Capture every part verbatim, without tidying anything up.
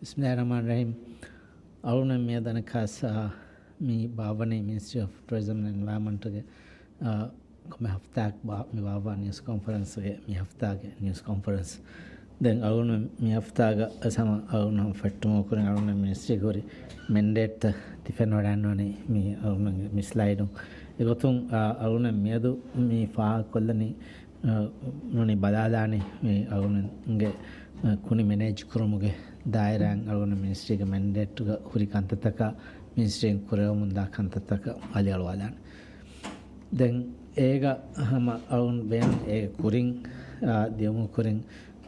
ބިސްމިﷲ ރަޙްމާނި ރަޙީމް. އަޅުގަނޑު މިއަދު އަނެއްކާސް، އާ، މި ބާއްވަނީ މިނިސްޓްރީ އޮފް ޓުރިޒަމް އެންޑް އެންވަޔަރމަންޓްގެ، އާ، ކޮންމެ ހަފްތާއަކު ބާ-، މި ބާއްވާ ނިއުސް ކޮންފަރެންސްގެ މި ހަފްތާގެ ނިއުސް ކޮންފަރެންސް. ދެން އަޅުގަނޑު މި ހަފްތާގަ އަސް ހަމަ އަޅުގަނޑު ފެއްޓުމަށް ކުރިން އަޅުގަނޑު މިނިސްޓްރީގެ ހުރި މެންޑޭޓްތައް ދިފެން ވަޑައިގަންނަވަނީ މި އަޅުގަނޑު މި ސްލައިޑުން. އެގޮތުން، އާ، އަޅުގަނޑު މިއަދު މި ފާހަގަކޮށްލަނީ، އާ، ނޫނީ ބަލާލާނީ މި އަޅުގަނޑުގެ، އާ، ކުނި މެނޭޖް ކުރުމުގެ ދާއިރާއިން އަޅުގަނޑު މިނިސްޓްރީގެ މެންޑޭޓްގަ ހުރި ކަންތައްތަކާ މިނިސްޓްރީން ކުރެވެމުންދާ ކަންތައްތަކަށް އަލިއަޅުވާލާނެ. ދެން އޭގަ ހަމަ އަޅުގަނޑު ބޭނުން އޭގެ ކުރިން، އާ، ދިޔުމުގެ ކުރިން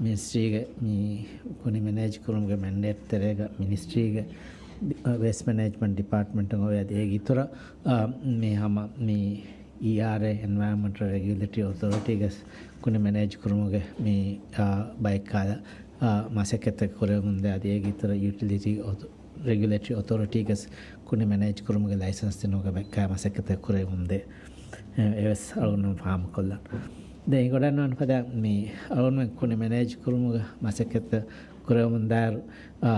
މިނިސްޓްރީގެ މި ކުނި މެނޭޖް ކުރުމުގެ މެންޑޭޓް ތެރޭގަ މިނިސްޓްރީގެ ވޭސްޓް މެނޭޖްމަންޓް ޑިޕާޓްމަންޓުން އޮވޭ. އަދި އޭގެ އިތުރަށް، އާ، މި ހަމަ މި އީއާރްއޭ، އެންވަޔަރމަންޓަލް ރެގިއުލޭޓަރީ އޮތޯރިޓީގެ ކުނި މެނޭޖް ކުރުމުގެ މި، އާ، ބައެއް ކަހަލަ، އާ، މަސައްކަތްތައް ކުރެވެމުންދޭ. އަދި އޭގެ އިތުރަށް ޔުޓިލިޓީ އޮތޯ-، ރެގިއުލޭޓަރީ އޮތޯރިޓީގެ ކުނި މެނޭޖް ކުރުމުގެ ލައިސަންސް ދިނުމުގެ ބައެއް ކަހަލަ މަސައްކަތްތައް ކުރެވެމުންދޭ. އެ-، އެވެސް އަޅުގަނޑު ފާހަގަކޮށްލަން. ދެން އެނގިވަޑައިގަންނަވާނެ ފަދަ މި އަޅުގަނޑުމެން ކުނި މެނޭޖް ކުރުމުގެ މަސައްކަތްތައް ކުރެވެމުންދާއިރު، އާ،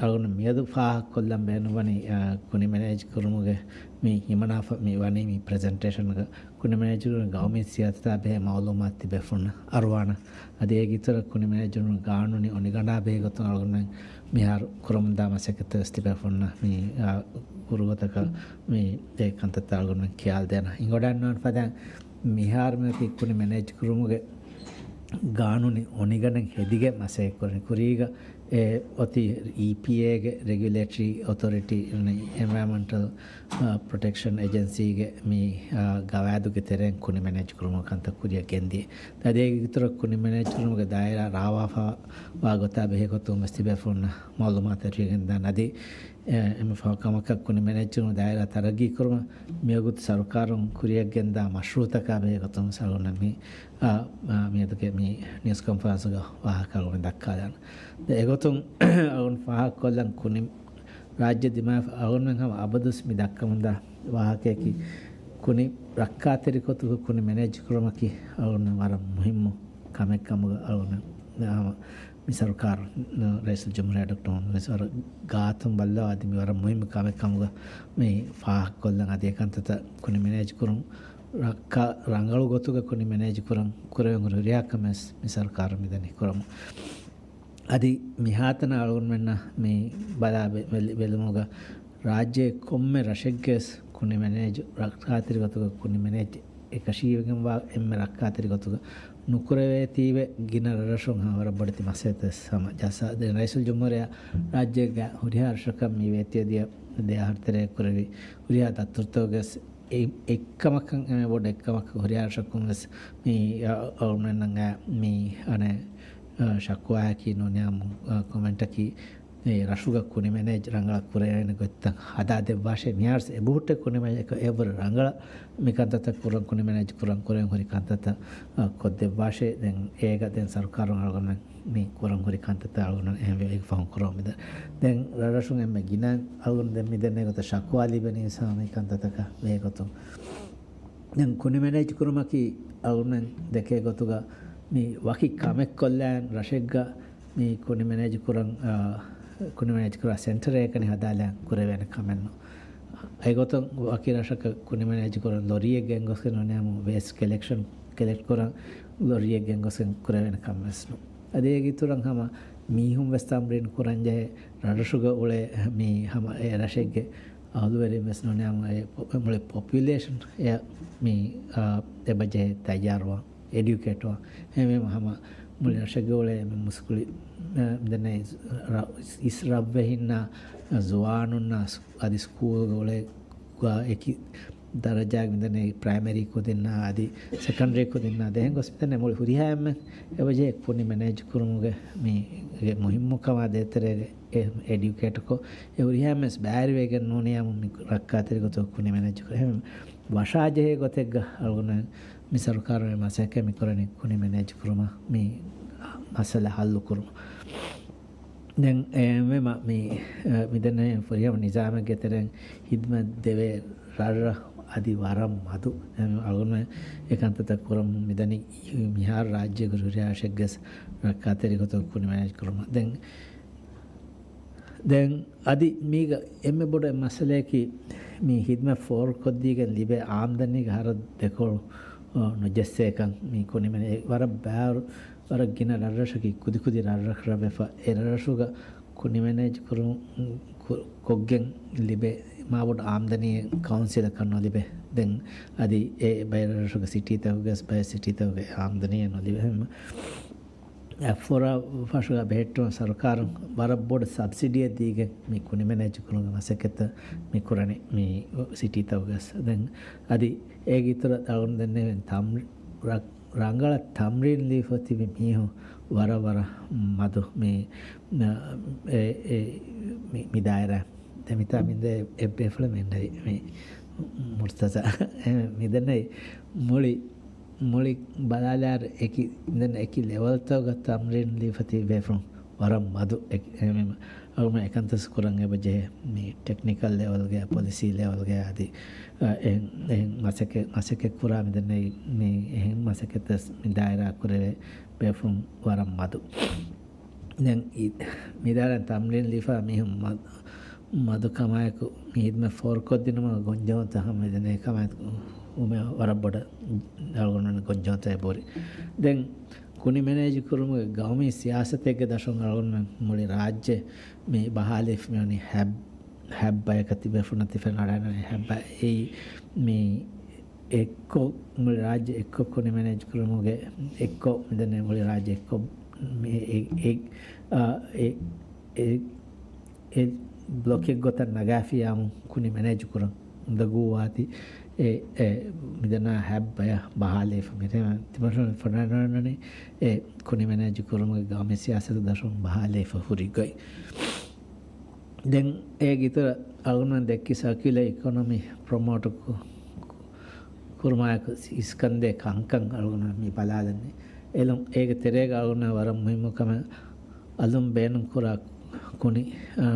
އަޅުގަނޑު މިއަދު ފާހަގަކޮށްލަން ބޭނުންވަނީ، އާ، ކުނި މެނޭޖް ކުރުމުގެ މި ހިމަނާފަ މި ވަނީ މި ޕްރެޒެންޓޭޝަންގަ ކުނި މެނޭޖް ކުރުމުގެ ގައުމީ ސިޔާސަތާ ބެހޭ މައުލޫމާތު ތިބޭފުޅުންނަށް އަރުވާނަ. އަދި އޭގެ އިތުރަށް ކުނި މެނޭޖް ކުރުމުގެ ގާނޫނީ އޮނިގަނޑާ ބެހޭ ގޮތުން އަޅުގަނޑުމެން މިހާރު ކުރަމުންދާ މަސައްކަތްތައް ވެސް ތިބޭފުޅުންނަށް މި، އާ، ހުރުގޮތަކަށް މި އެ ކަންތައްތައް އަޅުގަނޑުމެން ޚިޔާލު ދޭނަ. އެނގިވަޑައިގަންނަވާނެ ފަދަ މިހާރު މިއޮތީ ކުނި މެނޭޖް ކުރުމުގެ ގާނޫނީ އޮނިގަނޑެއް ހެދިގެން މަސައްކަތް ކުރަނީ. ކުރީގަ އެ އޮތީ އީޕީއޭގެ ރެގިއުލޭޓަރީ އޮތޯރިޓީ، އެންވަޔަރމަންޓަލް، އާ، ޕްރޮޓެކްޝަން އެޖެންސީގެ މި، އާ، ގަވާއިދުގެ ތެރެއިން ކުނި މެނޭޖް ކުރުމުގެ ކަންތައް ކުރިއަށް ގެންދިޔަ. އަދި އޭގެ އިތުރަށް ކުނި މެނޭޖް ކުރުމުގެ ދާއިރާ ރާވާފަ ވާ ގޮތާ ބެހޭ ގޮތުން ވެސް ތިބޭފުޅުންނަށް މައުލޫމާތު އެރިއަށް ގެންދާނެ. އަދި އެ، އެންމެ ފަހު ކަމަކަށް ކުނި މެނޭޖް ކުރުމުގެ ދާއިރާ ތަރައްގީ ކުރުމަށް މިވަގުތު ސަރުކާރުން ކުރިއަށް ގެންދާ މަޝްރޫއުތަކާ ބެހޭ ގޮތުން ވެސް އަޅުގަނޑު މި، އާ، އާ، މިއަދުގެ މި ނިއުސް ކޮންފަރެންސުގަ ވާހަކަ އަޅުގަނޑު ދައްކާލާނަ. ދެން އެގޮތުން އަޅުގަނޑު ފާހަގަކޮށްލަން ކުނި ރާއްޖެ ދިމާވެފަ އަޅުގަނޑުމެން ހަމަ އަބަދުވެސް މި ދައްކަމުންދާ ވާހަކަޔަކީ ކުނި ރައްކާތެރި ގޮތުގަ ކުނި މެނޭޖް ކުރުމަކީ އަޅުގަނޑު ވަރަށް މުހިއްމު ކަމެއް ކަމުގަ އަޅުގަނޑު ހަމަ މި ސަރުކާރު، ރައީސުލްޖުމްހޫރިއްޔާ ޑޮކްޓަރ މުޙައްމަދު އަންސާރު ގާތުން ބައްލަވާ އަދި މި ވަރަށް މުހިއްމު ކަމެއް ކަމުގަ މި ފާހަގަކޮށްލަން. އަދި އެކަންތައްތައް ކުނި މެނޭޖް ކުރުން ރައްކާ ރަނގަޅު ގޮތުގަ ކުނި މެނޭޖް ކުރަން ކުރެވެން ހުރި ހުރިހާ ކަމެއް މި ސަރުކާރުން މިދަނީ ކުރަމުން. އަދި މިހާތަނަށް އަޅުގަނޑުމެންނަށް މި ބަލާ ބެ-، ބެލި-، ބެލުމުގަ ރާއްޖޭ ކޮންމެ ރަށެއްގެސް ކުނި މެނޭޖް ރައްކާތެރި ގޮތުގަ ކުނި މެނޭޖް އެކަށީގެންވާ އެންމެ ރައްކާތެރި ގޮތުގަ ނުކުރެވޭތީވެ ގިނަ ރަށްރަށުން ހަމަ ވަރަށް ބޮޑެތި މައްސަލަތައް ހަމަ ޖައްސާ. ދެން ރައީސުލްޖުމްހޫރިއްޔާ ރާއްޖޭގެ ހުރިހާ ރަށަކަށް މި ވޭތުވެދިޔަ ދެ އަހަރު ތެރޭ ކުރެވި ހުރިހާ ދައްތަރުތަކުގަސް އެ-، އެއްކަމަކަށް އެންމެ ބޮޑު އެއްކަމަކަށް ހުރިހާ ރަށަކުން ވެސް މި އަ-، އަޅުގަނޑުމެންނަށް އައި މި އަނެއް، އަ، ޝަކުވާއަކީ ނޫނީ އާއްމު، އަ، ކޮމެންޓަކީ އެ ރަށުގަ ކުނި މެނޭޖް ރަނގަޅަށް ކުރެވޭނެ ގޮތްތައް ހަދާ ދެއްވާށޭ. މިހާރު އެބަހުއްޓޭ ކުނި މެނޭޖް އެއްވަރު ރަނގަޅަށް މި ކަންތައްތައް ކުރަން، ކުނި މެނޭޖް ކުރަން ކުރެވެން ހުރި ކަންތައްތައް، އަ، ކޮށްދެއްވާށޭ. ދެން އޭގަ ދެން ސަރުކާރުން އަޅުގަނޑުމެން މި ކުރަން ހުރި ކަންތައްތައް އަޅުގަނޑު އެހެންވެ އޭގެ ފަހުން ކުރަމު މިދަނީ. ދެން ރަށްރަށުން އެންމެ ގިނަ އަޅުގަނޑު ދެން މިދެންނެވި ގޮތަށް ޝަކުވާ ލިބެނީ ވެސް ހަމަ މި ކަންތައްތަކަށް ވޭ ގޮތުން. ދެން ކުނި މެނޭޖް ކުރުމަކީ އަޅުގަނޑުމެން ދެކޭ ގޮތުގަ މި ވަކި ކަމެއް ކޮށްލައިން ރަށެއްގަ މި ކުނި މެނޭޖް ކުރަން، އާ، ކުނި މެނޭޖް ކުރާ ސެންޓަރެއް އެކަނި ހަދާލައިން ކުރެވޭނެ ކަމެއް ނޫން. އެގޮތުން ވަކި ރަށަކަށް ކުނި މެނޭޖް ކުރަން ލޮރީއެއް ގެންގޮސްގެން ނޫނީ ހަމަ ވޭސްޓް ކަލެކްޝަން، ކަލެކްޓް ކުރަން ލޮރީއެއް ގެންގޮސްގެން ކުރެވޭނެ ކަމެއް ވެސް ނޫން. އަދި އޭގެ އިތުރަށް ހަމަ މީހުން ވެސް ތަމްރީން ކުރަންޖެހޭ ރަށްރަށުގަ އުޅޭ މީ ހަމަ އެ ރަށެއްގެ އަހުލުވެރިން ވެސް ނޫނީ ހަމަ އެ ޕޮ-، މުޅި ޕޮޕިއުލޭޝަން އެ މީ، އާ، އެބަޖެހޭ ތައްޔާރުވާން، އެޑިއުކޭޓްވާން. އެހެންވީމަ ހަމަ މުޅި ރަށެއްގަ އުޅޭ މި މުސްކުޅި، އާ، ދެންނެ އިސް ރަށް-، އިސް ރަށްވެހިންނާ، ޒުވާނުންނާ ސް-، އަދި ސްކޫލްގަ އުޅޭ އެކި ދަރަޖާގެ މިދަނީ ޕްރައިމަރީ ކުދިންނާ އަދި ސެކަންޑަރީ ކުދިންނާ ދެހެން ގޮސް މިދަނީ މުޅި ހުރިހާ އެންމެން އެބަޖެހޭ ކުނި މެނޭޖް ކުރުމުގެ މީގެ މުހިއްމުކަމާ ދޭތެރޭގަ އެ އެޑިއުކޭޓްކޮށް، އެ ހުރިހާ އެންމެން ވެސް ބައިވެރިވެގެން ނޫނީ ހަމަ މި ރައްކާތެރި ގޮތުގަ ކުނި މެނޭޖް ކުރޭ. އެހެން ވަށާޖެހޭ ގޮތެއްގަ އަޅުގަނޑު މި ސަރުކާރުން މަސައްކަތް މި ކުރަނީ ކުނި މެނޭޖް ކުރުމަށް މި މައްސަލަ ހައްލު ކުރުމަށް. ދެން އެހެންވީމަ މި، އެ، މިދެންނެވި ފުރިހަމަ ނިޒާމެއްގެ ތެރެއިން ހިދުމަތް ދެވޭ ރަށްރަށް އަދި ވަރަށް މަދު. އެހެން އަޅުގަނޑު އެ ކަންތައްތައް ކުރަމުން މިދަނީ މިހާރު ރާއްޖޭގެ ހުރިހާ ރަށެއްގެސް ރައްކާތެރި ގޮތުން ކުނި މެނޭޖް ކުރުމަށް. ދެން ދެން އަދި މީގަ އެންމެ ބޮޑު މައްސަލައަކީ، މި ހިދުމަތް ފޯރުކޮށްދީގެން ލިބޭ އާމްދަނީގެ ހަރަދު ދެކޮޅު، އަ، ނުޖެއްސޭކަން. މި ކުނިމެނޭ ވަރަށް ބާރު، ވަރަށް ގިނަ ރަށްރަށަކީ ކުދިކުދި ރަށްރަށް ވެފަ، އެ ރަށްރަށުގަ ކުނި މެނޭޖް ކުރު-، ކު-، ކޮށްގެން ލިބޭ މާބޮޑު އާމްދަނީއެއް ކައުންސިލަކަށް ނުލިބޭ. ދެން އަދި އެ ބައެއް ރަށްރަށުގެ ސިޓީތަކުގަސް ބައެއް ސިޓީތަކުގެ އާމްދަނީއެއް ނުލިބޭ. އެހެން އެފް ފޯރ ފަށުގަ ބެހެއްޓުމަށް ސަރުކާރުން ވަރަށް ބޮޑު ސަބްސިޑީއެއް ދީގެން މި ކުނި މެނޭޖް ކުރުމުގެ މަސައްކަތްތައް މި ކުރަނީ މި ސިޓީތަކުގަސް. ދެން އަދި އޭގެ އިތުރަށް އަޅުގަނޑު ދެންނެވިން ތަމް-، ރަ-، ރަނގަޅަށް ތަމްރީން ލިބިފަ ތިބި މީހުން ވަރަށް ވަރަށް މަދު މި، އެ، އެ، މި، މި ދާއިރާ. ދެން މިތާ މިންދެ އެއް ބޭފުޅެއް މި އިންނެވި މި މުރުތަޒާ. މި ދެންނެވި މުޅި، މުޅި ބަލާލާއިރު އެކި، ދެން އެކި ލެވެލްތަކުގަ ތަމްރީން ލިބިފަ ތިބި ބޭފުޅުން ވަރަށް މަދު. އެ، އެ، މި، އަޅުގަނޑު އެކަންތައް ކުރަން އެބަ ޖެހޭ. މި ޓެކްނިކަލް ލެވެލްގެ، ޕޮލިސީ ލެވެލްގެ އަދި، އަ، އެހެން، އެހެން މަސައްކަތް، މަސައްކަތް ކުރާ މި ދެންނެވި މި އެހެން މަސައްކަތްތައް މި ދާއިރާ ކުރެވޭ ބޭފުޅުން ވަރަށް މަދު. ދެން މި ދާއިރާ ތަމްރީން ލިބިފަ މީހުން މަ-، މަދު ކަމާއެކު މި ހިދުމަތް ފޯރުކޮށްދިނުމަށް ގޮންޖެހުންތައް ހަމަ މިދެންނެވި ކަމާއެކު ވަރަށް ބޮޑަށް އަޅުގަނޑުމެން ގޮންޖެހުންތައް އެބަހުރި. ދެން ކުނި މެނޭޖް ކުރުމުގެ ގައުމީ ސިޔާސަތެއްގެ ދަށުން އަޅުގަނޑުމެން މުޅި ރާއްޖެ މި ބަހާލިފަ މިވަނީ ހައް-، ހައްބަޔަކަށް ތިބޭފުޅުންނަށް ތި ފެންނަ އަޅާނަނީ ހައްބަ އެއީ މި އެއްކޮށް، މުޅި ރާއްޖެ އެއްކޮށް ކުނި މެނޭޖް ކުރުމުގެ އެއްކޮށް މިދެންނެވި މުޅި ރާއްޖެ އެއްކޮށް މި އެ، އެ، އެ، އާ، އެ، އެ، އެ ބްލޮކެއް ގޮތަށް ނަގާފިއްޔާމު ކުނި މެނޭޖް ކުރަން އުނދަގޫވާތީ އެ، އެ، މިދެންނެވި ހައްބަޔަށް ބަހާލިފަ މި ތިމަން ފަނާނަނީ އެ ކުނި މެނޭޖް ކުރުމުގެ ގައުމީ ސިޔާސަތު ދަށުން ބަހާލިފަ ހުރި ގޮތް. ދެން އޭގެ އިތުރަށް އަޅުގަނޑުމެން ދެއްކި ސަރކިއުލަރ އިކޮނޮމީ ޕްރޮމޯޓް ކު-، ކުރުމާއެކު އިސްކަންދޭ ކަންކަން އަޅުގަނޑުމެން މި ބަލާލަނީ. އެލުން އޭގެ ތެރޭގަ އަޅުގަނޑުމެން ވަރަށް މުހިއްމު ކަމެއް އަލުން ބޭނުން ކުރާ ކުނި، އާ،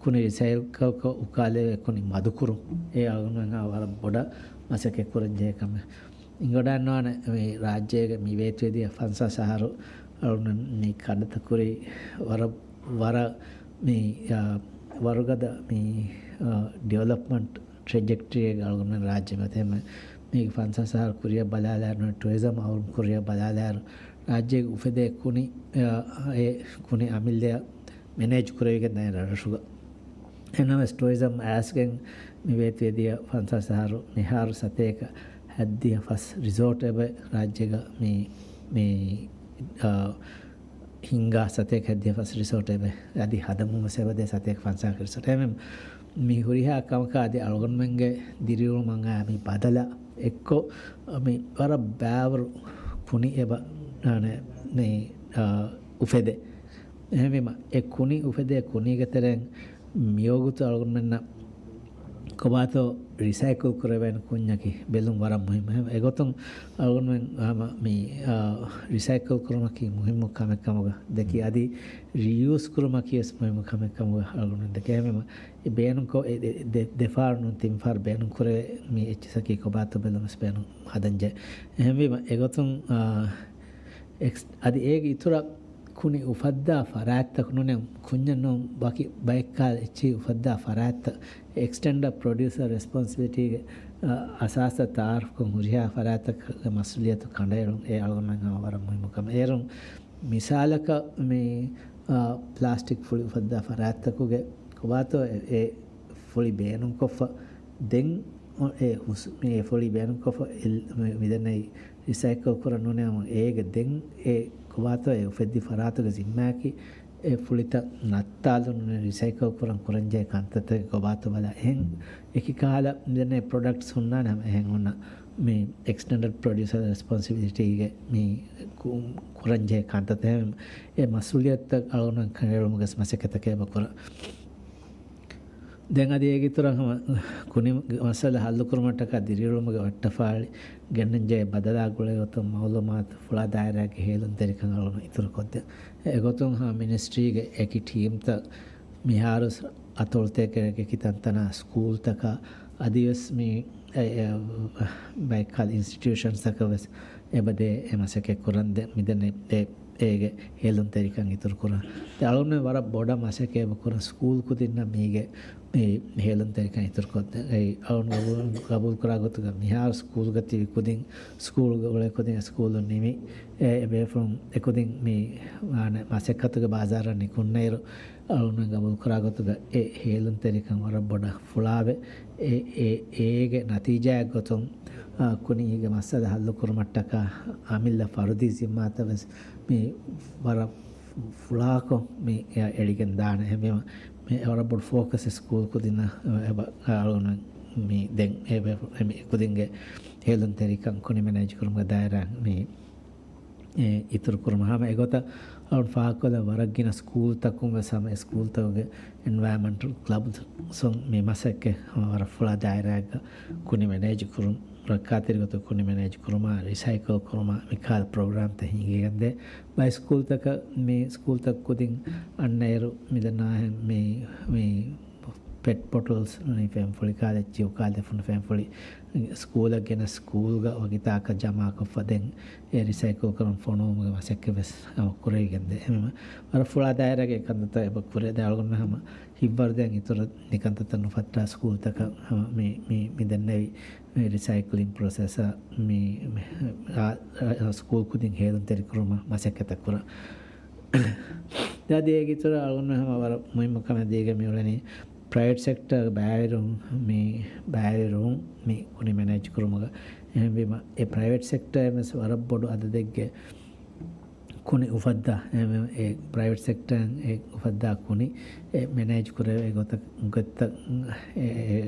ކުނި ރިސައިކަލްކޮށް އުކާލެވޭ ކުނި މަދުކުރުން. އެ އަޅުގަނޑުމެން ވަރަށް ބޮޑަށް މަސައްކަތް ކުރަން ޖެހޭ ކަމެއް. އިނގޮޑާން ނުވާނެ މި ރާއްޖޭގެ މި ވޭތުވެދިޔަ ފަންސާސް އަހަރު އަޅުގަނޑު މި ކަނޑަތައް ކުރީ ވަރަށް، ވަރަށް މި، އާ، ވަރުގަދަ މި، އާ، ޑިވެލޮޕްމަންޓް ޓްރެޖެކްޓްރީއެއް އަޅުގަނޑުމެން ރާއްޖެ މަތޭ މި، މީގެ ފަންސާސް އަހަރު ކުރިއަށް ބަލާލާއިރު، ޓުރިޒަމް އަހުރުން ކުރިއަށް ބަލާލާއިރު، ރާއްޖޭގެ އުފެދޭ ކުނި، އާ، އެ ކުނި އަމިއްލަޔަށް މެނޭޖް ކުރެވިގެން ދާނެ ރަށްރަށުގަ. އެހެންނަމަވެސް ޓުރިޒަމް އައިސްގެން މި ވޭތުވެދިޔަ ފަންސާސް އަހަރު މިހާރު ސަތޭކަ ހައްދިހަ ފަސް ރިސޯޓް އެބަ ރާއްޖޭގަ މި، މި، އާ، ހިންގާ ސަތޭކަ ހައްދިހަ ފަސް ރިސޯޓް އެބަ އަދި ހަދަމުން ވެސް އެބަދޭ ސަތޭކަ ފަންސާހަކަށް ރިސޯޓް. އެހެން މި ހުރިހާ ކަމަކާ އަދި އަޅުގަނޑުމެންގެ ދިރިއުޅުމަށް އައި މި ބަދަލަށް އެއްކޮށް މި ވަރަށް ބާވަރު ކުނި އެބަ، އާނެ، މި، އާ، އުފެދޭ. އެހެންވީމަ، އެ ކުނި އުފެދޭ ކުނީގެ ތެރެއިން މިވަގުތު އަޅުގަނޑުމެންނަށް ކޮބާތޯ ރިސައިކަލް ކުރެވޭނެ ކުންޏަކީ ބެލުން ވަރަށް މުހިއްމު. އެހެން އެގޮތުން އަޅުގަނޑުމެން ހަމަ މި، އާ، ރިސައިކަލް ކުރުމަކީ މުހިއްމު ކަމެއް ކަމުގަ ދެކި، އަދި ރީޔޫސް ކުރުމަކީ ވެސް މުހިއްމު ކަމެއް ކަމުގަ އަޅުގަނޑުމެން ދެކެ. އެހެންވީމަ، އެ ބޭނުންކޮށް އެ، އެ، ދެ-، ދެފާރު ނޫން ތިންފާރު ބޭނުން ކުރެވޭ މި އެއްޗިސަކީ ކޮބާތޯ ބެލުން ވެސް ބޭނުން ހަދަންޖެ. އެހެންވީމަ، އެގޮތުން، އާ، އެކްސް-، އަދި އޭގެ އިތުރަށް ކުނި އުފައްދާ ފަރާތްތަކު ނޫނެ ކުންޏެއް ނޫން ވަކި ބައެއްކާ އެއްޗެހި އުފައްދާ ފަރާތްތައް އެކްސްޓެންޑަޑް ޕްރޮޑިއުސަރ ރެސްޕޮންސިބިލިޓީގެ، އަ، އަސާސަށް ތައާރަފްކޮށް ހުރިހާ ފަރާތްތަކުގެ މަސްއޫލިއްޔަތު ކަނޑައެޅުން އެ އަޅުގަނޑުމެން ހަމަ ވަރަށް މުހިއްމު ކަމެއް. އޭރުން މިސާލަކަށް މި، އަ، ޕްލާސްޓިކް ފުޅި އުފައްދާ ފަރާތްތަކުގެ ކޮބާތޯ އެ، އެ ފުޅި ބޭނުންކޮށްފަ ދެން އެ ހުސް-، މި އެ ފުޅި ބޭނުންކޮށްފަ އެ-، މި-، މިދެންނެވި ރިސައިކަލް ކުރަން ނޫނޭ ހަމަ އޭގެ ދެން އެ ކޮބާތޯ އެ އުފެއްދި ފަރާތުގެ ޒިންމާއަކީ އެ ފުޅިތައް ނައްތާލުން ނޫނޭ ރިސައިކަލް ކުރަން ކުރަންޖެހޭ ކަންތައްތަކެއް ކޮބާތޯ ބަލާ. އެހެން އެކި ކަހަލަ މިދެންނެވި ޕްރޮޑަކްޓްސް ހުންނާނެ ހަމަ އެހެން ހުންނަ މި އެކްސްޓެންޑަޑް ޕްރޮޑިއުސަރ ރެސްޕޮންސިބިލިޓީގެ މި ކު-، ކުރަންޖެހޭ ކަންތައްތައް އެ މަސްއޫލިއްޔަތުތައް އަޅުގަނޑު ކަނޑައެޅުމުގެ މަސައްކަތަކެއް އެބަ ކުރަން. ދެން އަދި އޭގެ އިތުރަށް ހަމަ ކުނި މައްސަލަ ހައްލުކުރުމަށްޓަކާ ދިރިއުޅުމުގެ ވައްޓަފާޅި ގެންނަންޖެހޭ ބަދަލާ ގުޅޭގޮތުން މައުލޫމާތު ފުޅާ ދާއިރާގެ ހޭލުންތެރިކަން އަޅުގަނޑު އިތުރުކޮށްދޭ. އެގޮތުން ހަމަ މިނިސްޓްރީގެ އެކި ޓީމްތައް މިހާރު އަތޮޅުތަކެއް އެކި ތަންތަނާ ސްކޫލްތަކާ އަދިވެސް މި އެ، އެ، ބައެއްކާލަ އިންސްޓިޓިއުޝަންސްތަކަށް ވެސް އެބަދޭ އެ މަސައްކަތް ކުރަން ދެ-، މިދެން އެ، އެ އޭގެ ހޭލުންތެރިކަން އިތުރުކުރަން. ދެން އަޅުގަނޑުމެން ވަރަށް ބޮޑަށް މަސައްކަތް ކުރަން ސްކޫލް ކުދިންނަށް މީގެ މި ހޭލުންތެރިކަން އިތުރުކޮށްދޭ. އެއީ އަޅުގަނޑު ގަބޫލު، ގަބޫލުކުރާ ގޮތުގަ މިހާރު ސްކޫލްގަ ތިބި ކުދިން، ސްކޫލްގަ އުޅޭ ކުދިން، ސްކޫލުން ނިމި، އެ ބޭފުޅުން އެކުދިން މި މާނަ މަސައްކަތުގެ ބާޒާރަށް ނިކުންނައިރު، އަޅުގަނޑު ގަބޫލުކުރާ ގޮތުގަ އެ ހޭލުންތެރިކަން ވަރަށް ބޮޑަށް ފުޅާވެ، އެ، އެ، އޭގެ ނަތީޖާއެއް ގޮތުން، އާ، ކުނި އޭގެ މައްސަލަ ހައްލު ކުރުމަށްޓަކާ އަމިއްލަ ފަރުދީ ޒިންމާތައް ވެސް މި ވަރަށް ފުޅާކޮށް މި އެ-، އެޅިގެން ދާނެ. އެހެންވީމަ، މި ވަރަށް ބޮޑު ފޯކަސް ސްކޫލް ކުދިންނަށް އެބަ-، އަޅުގަނޑު މި ދެން އެ-، އެ-، އެ-، މި ކުދިންގެ ހޭލުންތެރިކަން ކުނި މެނޭޖް ކުރުމުގެ ދާއިރާ މި އެ އިތުރު ކުރުމަށް ހަމަ އެގޮތަށް އަޅުން ފާހަގަކޮށްލާ ވަރަށް ގިނަ ސްކޫލްތަކުން ވެސް ހަމަ އެ ސްކޫލްތަކުގެ އެންވަޔަރމަންޓަލް ކްލަބްސް މި މަސައްކަތް ހަމަ ވަރަށް ފުޅާ ދާއިރާއެއްގަ ކުނި މެނޭޖް ކުރުން، ރައްކާތެރި ގޮތަށް ކުނި މެނޭޖް ކުރުމާ، ރިސައިކަލް ކުރުމާ، މިކަހަލަ ޕްރޮގްރާމްތައް ހިންގިގެންދޭ. ބައެއް ސްކޫލްތަކަށް މި ސްކޫލްތައް ކުދިން އަންނައިރު މިދަންނާހެން މި، މި ޕެޓް ބޮޓަލްސް ނޫނީ ފެންފުޅި ކާލެއްޗި އުކާލެފުނު ފެންފުޅި ސްކޫލަށް ގެނަސް ސްކޫލްގަ ވަގިތާކަށް ޖަމާކޮށްފަ ދެން އެ ރިސައިކަލް ކުރަން ފޮނުވުމުގެ މަސައްކަތް ވެސް ހަމަ ކުރެވިގެންދޭ. އެހެންވީމަ ވަރަށް ފުޅާ ދާއިރާގެ ކަންތައްތައް އެބަ ކުރޭ. ދެން އަޅުގަނޑުމެން ހަމަ ހިތްވަރުދޭން އިތުރަށް މިކަންތައްތައް ނުފައްޓާ ސްކޫލްތަކަށް ހަމަ މި، މި، މި ދެންނެވި މި ރިސައިކްލިން ޕްރޮސެސަށް މި، މި، އާ، އާ، ސްކޫލް ކުދިން ހޭލުންތެރިކުރުމަށް މަސައްކަތްތައް ކުރަން. އަދި އޭގެ އިތުރަށް އަޅުގަނޑު ހަމަ ވަރަށް މުހިއްމު ކަމެއް ދީގެން މި އުޅެނީ ޕްރައިވެޓް ސެކްޓަރ ބައިވެރިވުން، މި ބައިވެރިވުން މި ކުނި މެނޭޖް ކުރުމުގަ. އެހެންވީމަ އެ ޕްރައިވެޓް ސެކްޓަރ ވެސް ވަރަށް ބޮޑު އަދަދެއްގެ ކުނި އުފައްދާ، އެ، އެ ޕްރައިވެޓް ސެކްޓަރ އެ އުފައްދާ ކުނި އެ މެނޭޖް ކުރެވޭ ގޮތަށް، ގޮތަށް، އެ، އެ،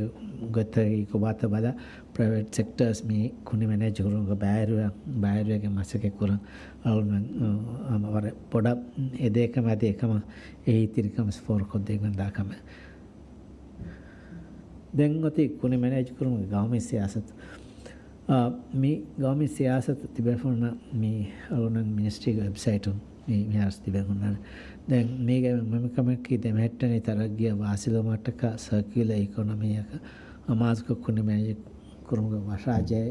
ގޮތަކީ ކޮބާތަ ބަލާ، ޕްރައިވެޓް ސެކްޓަރސް މި ކުނި މެނޭޖް ކުރުމުގަ ބައިވެރިވެ-، ބައިވެރިވެގެން މަސައްކަތް ކުރަން އަޅުގަނޑުމެން، އަ، ހަމަ ވަރަށް ބޮޑަށް އެދޭ ކަމެއް އަދި އެކަމަށް އެހީތެރިކަން ވެސް ފޯރުކޮށްދޭގެން ދާ ކަމެއް. ދެން އޮތީ ކުނި މެނޭޖް ކުރުމުގެ ގައުމީ ސިޔާސަތު. އާ، މި ގައުމީ ސިޔާސަތު ތިބޭފުޅުންނަށް މި އަޅުގަނޑު މިނިސްޓްރީގެ ވެބްސައިޓުން މި މިހާރު ތިބެން ހުންނާނެ. ދެން މީގެ މުހިންމު ކަމަކީ ދެމެހެއްޓެނި ތަރައްގީއަށް ވާސިލުވުމަށްޓަކާ ސަރކިއުލަރ އިކޮނޮމީއަކަށް އަމާޒުކޮށް ކުނި މެނޭޖް ކުރުމުގެ ވަށާޖެހޭ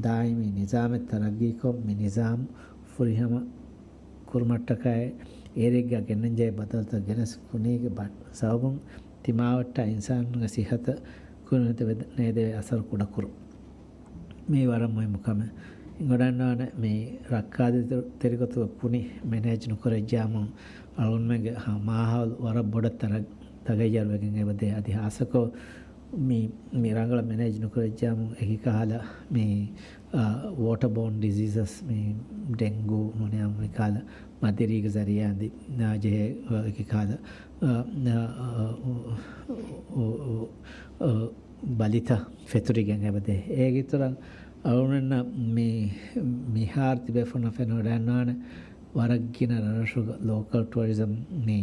ދާއިމީ ނިޒާމެއް ތަރައްގީކޮށް، މި ނިޒާމް ފުރިހަމަ ކުރުމަށްޓަކާއި، އޭރެއްގަ ގެންނަންޖެހޭ ބަދަލުތައް ގެނެސް ކުނީގެ ބަ-، ސަބަބުން ތިމާވައްޓާ އިންސާނުންގެ ސިއްހަތަށް ކުރިން ނޭދެވޭ އަސަރު ކުޑަކުރުން. މީ ވަރަށް މުހިއްމު ކަމެއް. އިނގޮޑަންނާނެ މި ރައްކާތެރި ގޮތުގަ ކުނި މެނޭޖް ނުކުރެއްޖާމު އަޅުގަނޑުމެންގެ ހަ-، މާހައުލު ވަރަށް ބޮޑަށް ތަރަ-، ތަޣައްޔަރުވެގެން އެބަދޭ. އަދި ހާއްސަކޮށް މި، މި ރަނގަޅަށް މެނޭޖް ނުކުރެއްޖާމު އެކި ކަހަލަ މި، އާ، ވޯޓަ ބޯން ޑިޒީޒަސް މި ޑެންގޫ ނޫނީ އާއްމު މިކަހަލަ މަދިރީގެ ޒަރީއާ އަދި ނާޖެހޭ އެކި ކަހަލަ، އާ، އާ، އާ، އާ، އާ، އާ، ބަލިތައް ފެތުރިގެން އެބަދޭ. އޭގެ އިތުރަށް އަޅުގަނޑަށް މި، މިހާރު ތިބޭފުޅުންނަށް ފެނިވަޑައިގަންނާނެ ވަރަށް ގިނަ ރަށްރަށުގަ ލޯކަލް ޓުއަރިޒަމް މި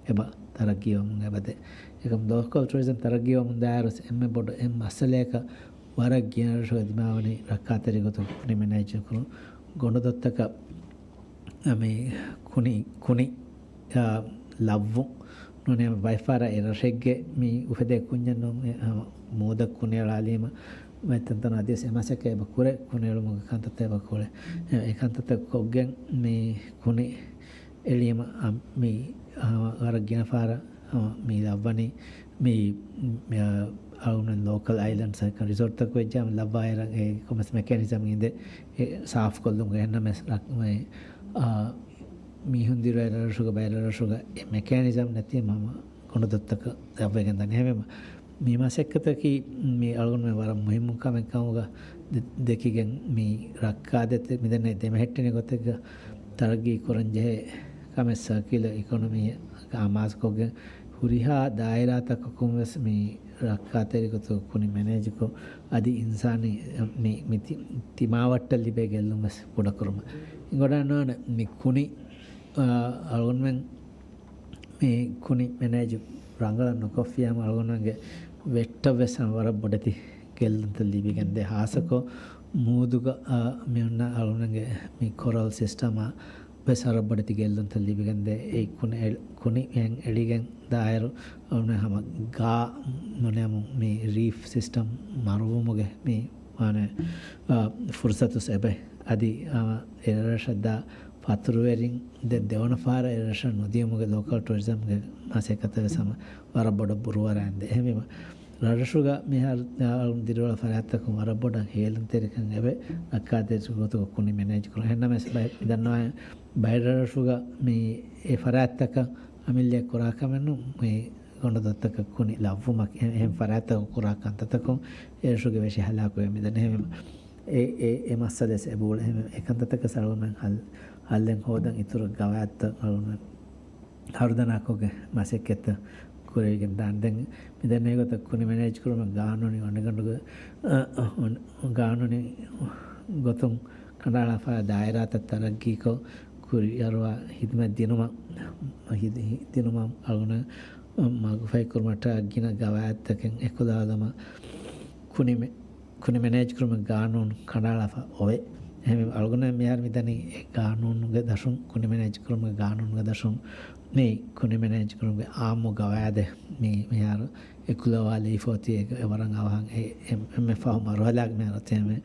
އެބަ ތަރައްގީވަމުން އެބަދޭ. އެކަމް ލޯކަލް ޓުއަރިޒަމް ތަރައްގީވަމުން ދާއިރު އެންމެ ބޮޑު އެއް މައްސަލަޔަކަށް ވަރަށް ގިނަ ރަށުގަ ދިމާވަނީ ރައްކާތެރި ގޮތުން ކުނި މެނޭޖް ކުރުން. ގޮނޑުދޮށްތަކަށް މި ކުނި، ކުނި، އާ، ލައްވުން ނޫނީ ބައެއްފަހަރަށް އެ ރަށެއްގެ މި އުފެދޭ ކުންޏެއް ނޫން، އެ، ހަމަ މޫދަށް ކުނި އަޅާލީމަ މައްޗަށް އަދިވެސް އެ މަސައްކަތް އެބަ ކުރޭ، ކުނި އެޅުމުގެ ކަންތައްތައް އެބަ ކުރޭ. އެ، އެ ކަންތައްތައް ކޮށްގެން މި ކުނި އެޅީމަ، އަ، މި، އަ، ވަރަށް ގިނަ ފަހަރަށް، އަ، މި ލައްވަނީ މި، މި، އަ، އަޅުގަނޑު ލޯކަލް އައިލެންޑްސް ރިސޯޓްތަކު ވެއްޖާމަ ލައްވާއިރަށް އެ ކޮންމެސް މެކޭނިޒަމް އިނދެ އެ ސާފުކޮށްލުމުގެ އެހެންނަމަވެސް ރަ-، މި، އާ، މީހުން ދިރުވެ ރަށްރަށުގަ ބައެއް ރަށްރަށުގަ އެ މެކޭނިޒަމް ނެތީމަ ހަމަ ގޮނޑުދޮށްތަކަށް ލައްވައިގެން ދަނީ. އެހެންވީމަ މި މަސައްކަތަކީ މި އަޅުގަނޑުމެން ވަރަށް މުހިއްމު ކަމެއް ކަމުގަ ދެ-، ދެކިގެން މި ރައްކާތެރި މިދެންނެވި ދެމެހެއްޓެނި ގޮތެއްގަ ތަރައްގީ ކުރަންޖެހޭ ކަމެއް ސަރކިއުލަރ އިކޮނޮމީއަށް އަމާޒުކޮށްގެން ހުރިހާ ދާއިރާތަކަކުން ވެސް މި ރައްކާތެރި ގޮތުގަ ކުނި މެނޭޖްކޮށް، އަދި އިންސާނީ މި، މި ތި-، ތިމާވައްޓަށް ލިބޭ ގެއްލުން ވެސް ކުޑަކުރުމަށް. އިނގޮޑަންނާނެ މި ކުނި، އާ، އަޅުގަނޑުމެން މި ކުނި މެނޭޖު ރަނގަޅަށް ނުކޮށްފިއްޔާމު އަޅުގަނޑުމެންގެ ވެއްޓަށް ވެސް ވަރަށް ބޮޑެތި ގެއްލުންތައް ލިބިގެންދޭ. ހާއްސަކޮށް މޫދުގަ، އާ، މި އޮންނަ އަޅުގަނޑުމެންގެ މި ކޮރަލް ސިސްޓަމާ ވެސް ވަރަށް ބޮޑެތި ގެއްލުންތައް ލިބިގެންދޭ. އެ ކުނި އެ-، ކުނި އެހެން އެޅިގެން ދާއިރު އަޅުގަނޑުމެން ހަމަ ގާ ނޫނީ މި ރީފް ސިސްޓަމް މަރުވުމުގެ މި މާނަ، އާ، ފުރުސަތުސް އެބަ އަދި، އާ، އެރަށަށްދާ ފަތުރުވެރިން ދެ ދެވަނަ ފަހަރަށް އެ ރަށަށް ނުދިޔުމުގެ ލޯކަލް ޓުއަރިޒަމްގެ މަސައްކަތަށް ވެސް ހަމަ ވަރަށް ބޮޑަށް ބުރޫ އަރާންދޭ. އެހެންވީމަ، ރަށްރަށުގަ މިހާރު ދިރިއުޅޭ ފަރާތްތަކުން ވަރަށް ބޮޑަށް ހޭލުންތެރިކަން އެވެ. ރައްކާތެރި ގޮތުގަ ކުނި މެނޭޖް ކުރުން. އެހެންނަމަވެސް ބައެއް މިދަންނަވާ ބައެއް ރަށްރަށުގަ މި އެ ފަރާތްތަކަށް އަމިއްލައަށް ކުރާ ކަމެއް ނޫން. މި ގޮނޑުދޮށްތަކަށް ކުނި ލައްވުމަކީ އެ-، އެހެން ފަރާތްތަކުން ކުރާ ކަންތައްތަކުން އެ ރަށުގެ ވެށި ހަލާކުވެ މިދަނީ. އެހެންވީމަ، އެ، އެ، އެ މައްސަލަ ވެސް އެބައުޅޭ. އެހެން އެ ކަންތައްތަކަށް އަޅުގަނޑުމެން ހައްލު، ހައްލެއް ހޯދަން އިތުރު ގަވާއިދުތައް އަޅުގަނޑުމެން ހަރުދަނާކޮށްގެން މަސައްކަތްތައް ކުރެވިގެން ދާން. ދެން މިދެންނެވި ގޮތަށް ކުނި މެނޭޖް ކުރުމަށް ގާނޫނީ އޮނިގަނޑުގެ، އަ، އަ، ގާނޫނީ ގޮތުން ކަނޑައަޅާފައި ދާއިރާތައް ތަރައްގީކޮށް، ކުރިއަރުވާ ހިދުމަތް ދިނުމަށް، ހިދު-، ހި-، ދިނުމަށް އަޅުގަނޑު މަގުފަހި ކުރުމަށްޓަކާ ގިނަ ގަވާއިދުތަކެއް އެކުލަވާލުމަށް ކުނި މެ-، ކުނި މެނޭޖް ކުރުމުގެ ގާނޫނު ކަނޑައަޅާފަ އޮވޭ. އެހެންވެ، އަޅުގަނޑު މިހާރު މިދަނީ އެ ގާނޫނުގެ ދަށުން، ކުނި މެނޭޖް ކުރުމުގެ ގާނޫނުގެ ދަށުން މި ކުނި މެނޭޖް ކުރުމުގެ އާއްމު ގަވާއިދެއް މި މިހާރު އެކުލަވާލެވިފަ އޮތީ. އެ ވަރަށް އަވަހަށް އެ، އެ، އެންމެ ފަހު މަރުހަލާގަ މިހާރު އޮތީ. އެންމެ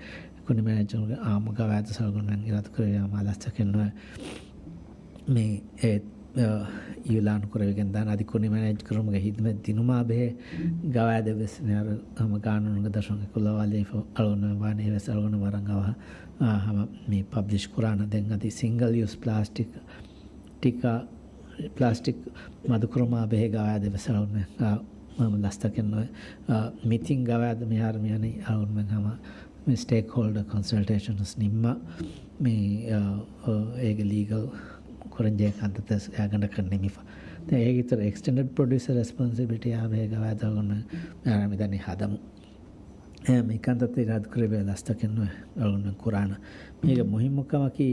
ކުނި މެނޭޖް ކުރުމުގެ އާއްމު ގަވާއިދު އަޅުގަނޑުމެން އިރާދަކުރެއްވި މާ ލަސްތަކެއް ނުވޭ. މި އެ، އަ، އިއުލާނު ކުރެވިގެން ދާން. އަދި ކުނި މެނޭޖް ކުރުމުގެ ހިދުމަތް ދިނުމާ ބެހޭ ގަވާއިދެއް ވެސް މިހާރު ހަމަ ގާނޫނުގެ ދަށުން އެކުލަވާލެވިފަ އަޅުގަނޑުމެން ވާނީ. އެވެސް އަޅުގަނޑު ވަރަށް އަވަހަށް، އާ، ހަމަ މި ޕަބްލިޝް ކުރާނަ. ދެން އަދި ސިންގަލް ޔޫސް ޕްލާސްޓިކް، ޓިކާ، ޕްލާސްޓިކް މަދުކުރުމާ ބެހޭ ގަވާއިދެއް ވެސް އަޅުގަނޑުމެން، އާ، ހަމަ ލަސްތަކެއް ނުވޭ. އާ، މި ތިން ގަވާއިދު މިހާރު މިވަނީ އަޅުގަނޑުމެން ހަމަ މި ސްޓޭކްހޯލްޑަރ ކޮންސަލްޓޭޝަންސް ނިންމާ، މި، އާ، އާ، އޭގެ ލީގަލް ކުރަންޖެހޭ ކަންތައްތައް އެގަނޑަކަށް ނިމިފަ. ދެން އޭގެ އިތުރަށް އެކްސްޓެންޑެޑް ޕްރޮޑިއުސަރ ރެސްޕޮންސިބިލިޓީއާ ބެހޭ ގަވާއިދު އަޅުގަނޑުމެން މި ދަނީ ހަދަމުން. އެ، މި ކަންތައްތައް އިރާދަކުރެއްވި ލަސްތަކެއް ނުވޭ އަޅުގަނޑުމެން ކުރާނަ. މީގެ މުހިއްމު ކަމަކީ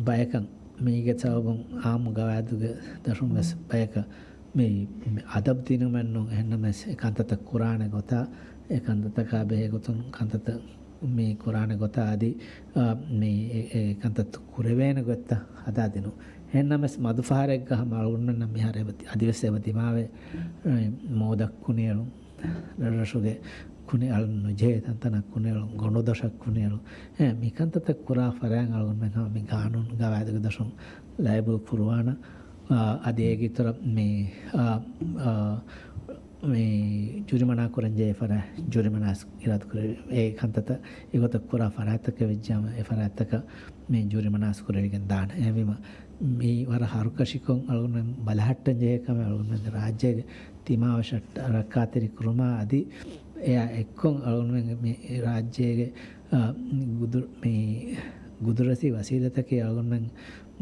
ބަޔަކަށް މީގެ ސަބަބުން އާއްމު ގަވާއިދުގެ ދަށުން ވެސް ބަޔަކަށް މި، މި އަދަބު ދިނުމެއް ނޫން. އެހެންނަމަވެސް އެ ކަންތައްތައް ކުރާނެ ގޮތާ، އެ ކަންތައްތަކާ ބެހޭ ގޮތުން ކަންތައްތައް މި ކުރާނެ ގޮތާ އަދި، އާ، މި އެ، އެ ކަންތައްތައް ކުރެވޭނެ ގޮތްތައް ހަދާދިނުން. އެހެންނަމަވެސް މަދު ފަހަރެއްގަ ހަމަ އަޅުގަނޑުމެންނަށް މިހާރު އެބަ ތި-، އަދިވެސް އެބަ ދިމާވޭ، އެ، މޫދަށް ކުނިއެޅުން، ރަށްރަށުގެ ކުނި އަޅަން ނުޖެހޭ ތަންތަނަށް ކުނިއެޅުން، ގޮނޑުދޮށަށް ކުނިއެޅުން. އެ، މި ކަންތައްތައް ކުރާ ފަރާތް އަޅުގަނޑުމެން ހަމަ މި ގާނޫނު ގަވާއިދުގެ ދަށުން ލައިބަލް ކުރުވާނަ. އާ، އަދި އޭގެ އިތުރަށް މި، އާ، އާ، މި ޖުރިމަނާ ކުރަންޖެހޭ ފަރާތް ޖުރިމަނާ އިރާދަކުރެވި. އެ ކަންތައްތައް އެގޮތަށް ކުރާ ފަރާތްތަކެއް ވެއްޖާމަ، އެ ފަރާތްތަކަށް މި ޖުރިމަނާސް ކުރެވިގެން ދާނެ. އެހެންވީމަ، މި ވަރަށް ހަރުކަށިކޮށް އަޅުގަނޑުމެން ބަލަހައްޓަން ޖެހޭ ކަމެއް އަޅުގަނޑުމެންގެ ރާއްޖޭގެ ތިމާވެށަށް ރައްކާތެރި ކުރުމާ އަދި އެއާ އެއްކޮށް އަޅުގަނޑުމެންގެ މި ރާއްޖޭގެ، އާ، ގުދު-، މި ގުދުރަތީ ވަސީލަތަކީ އަޅުގަނޑުމެން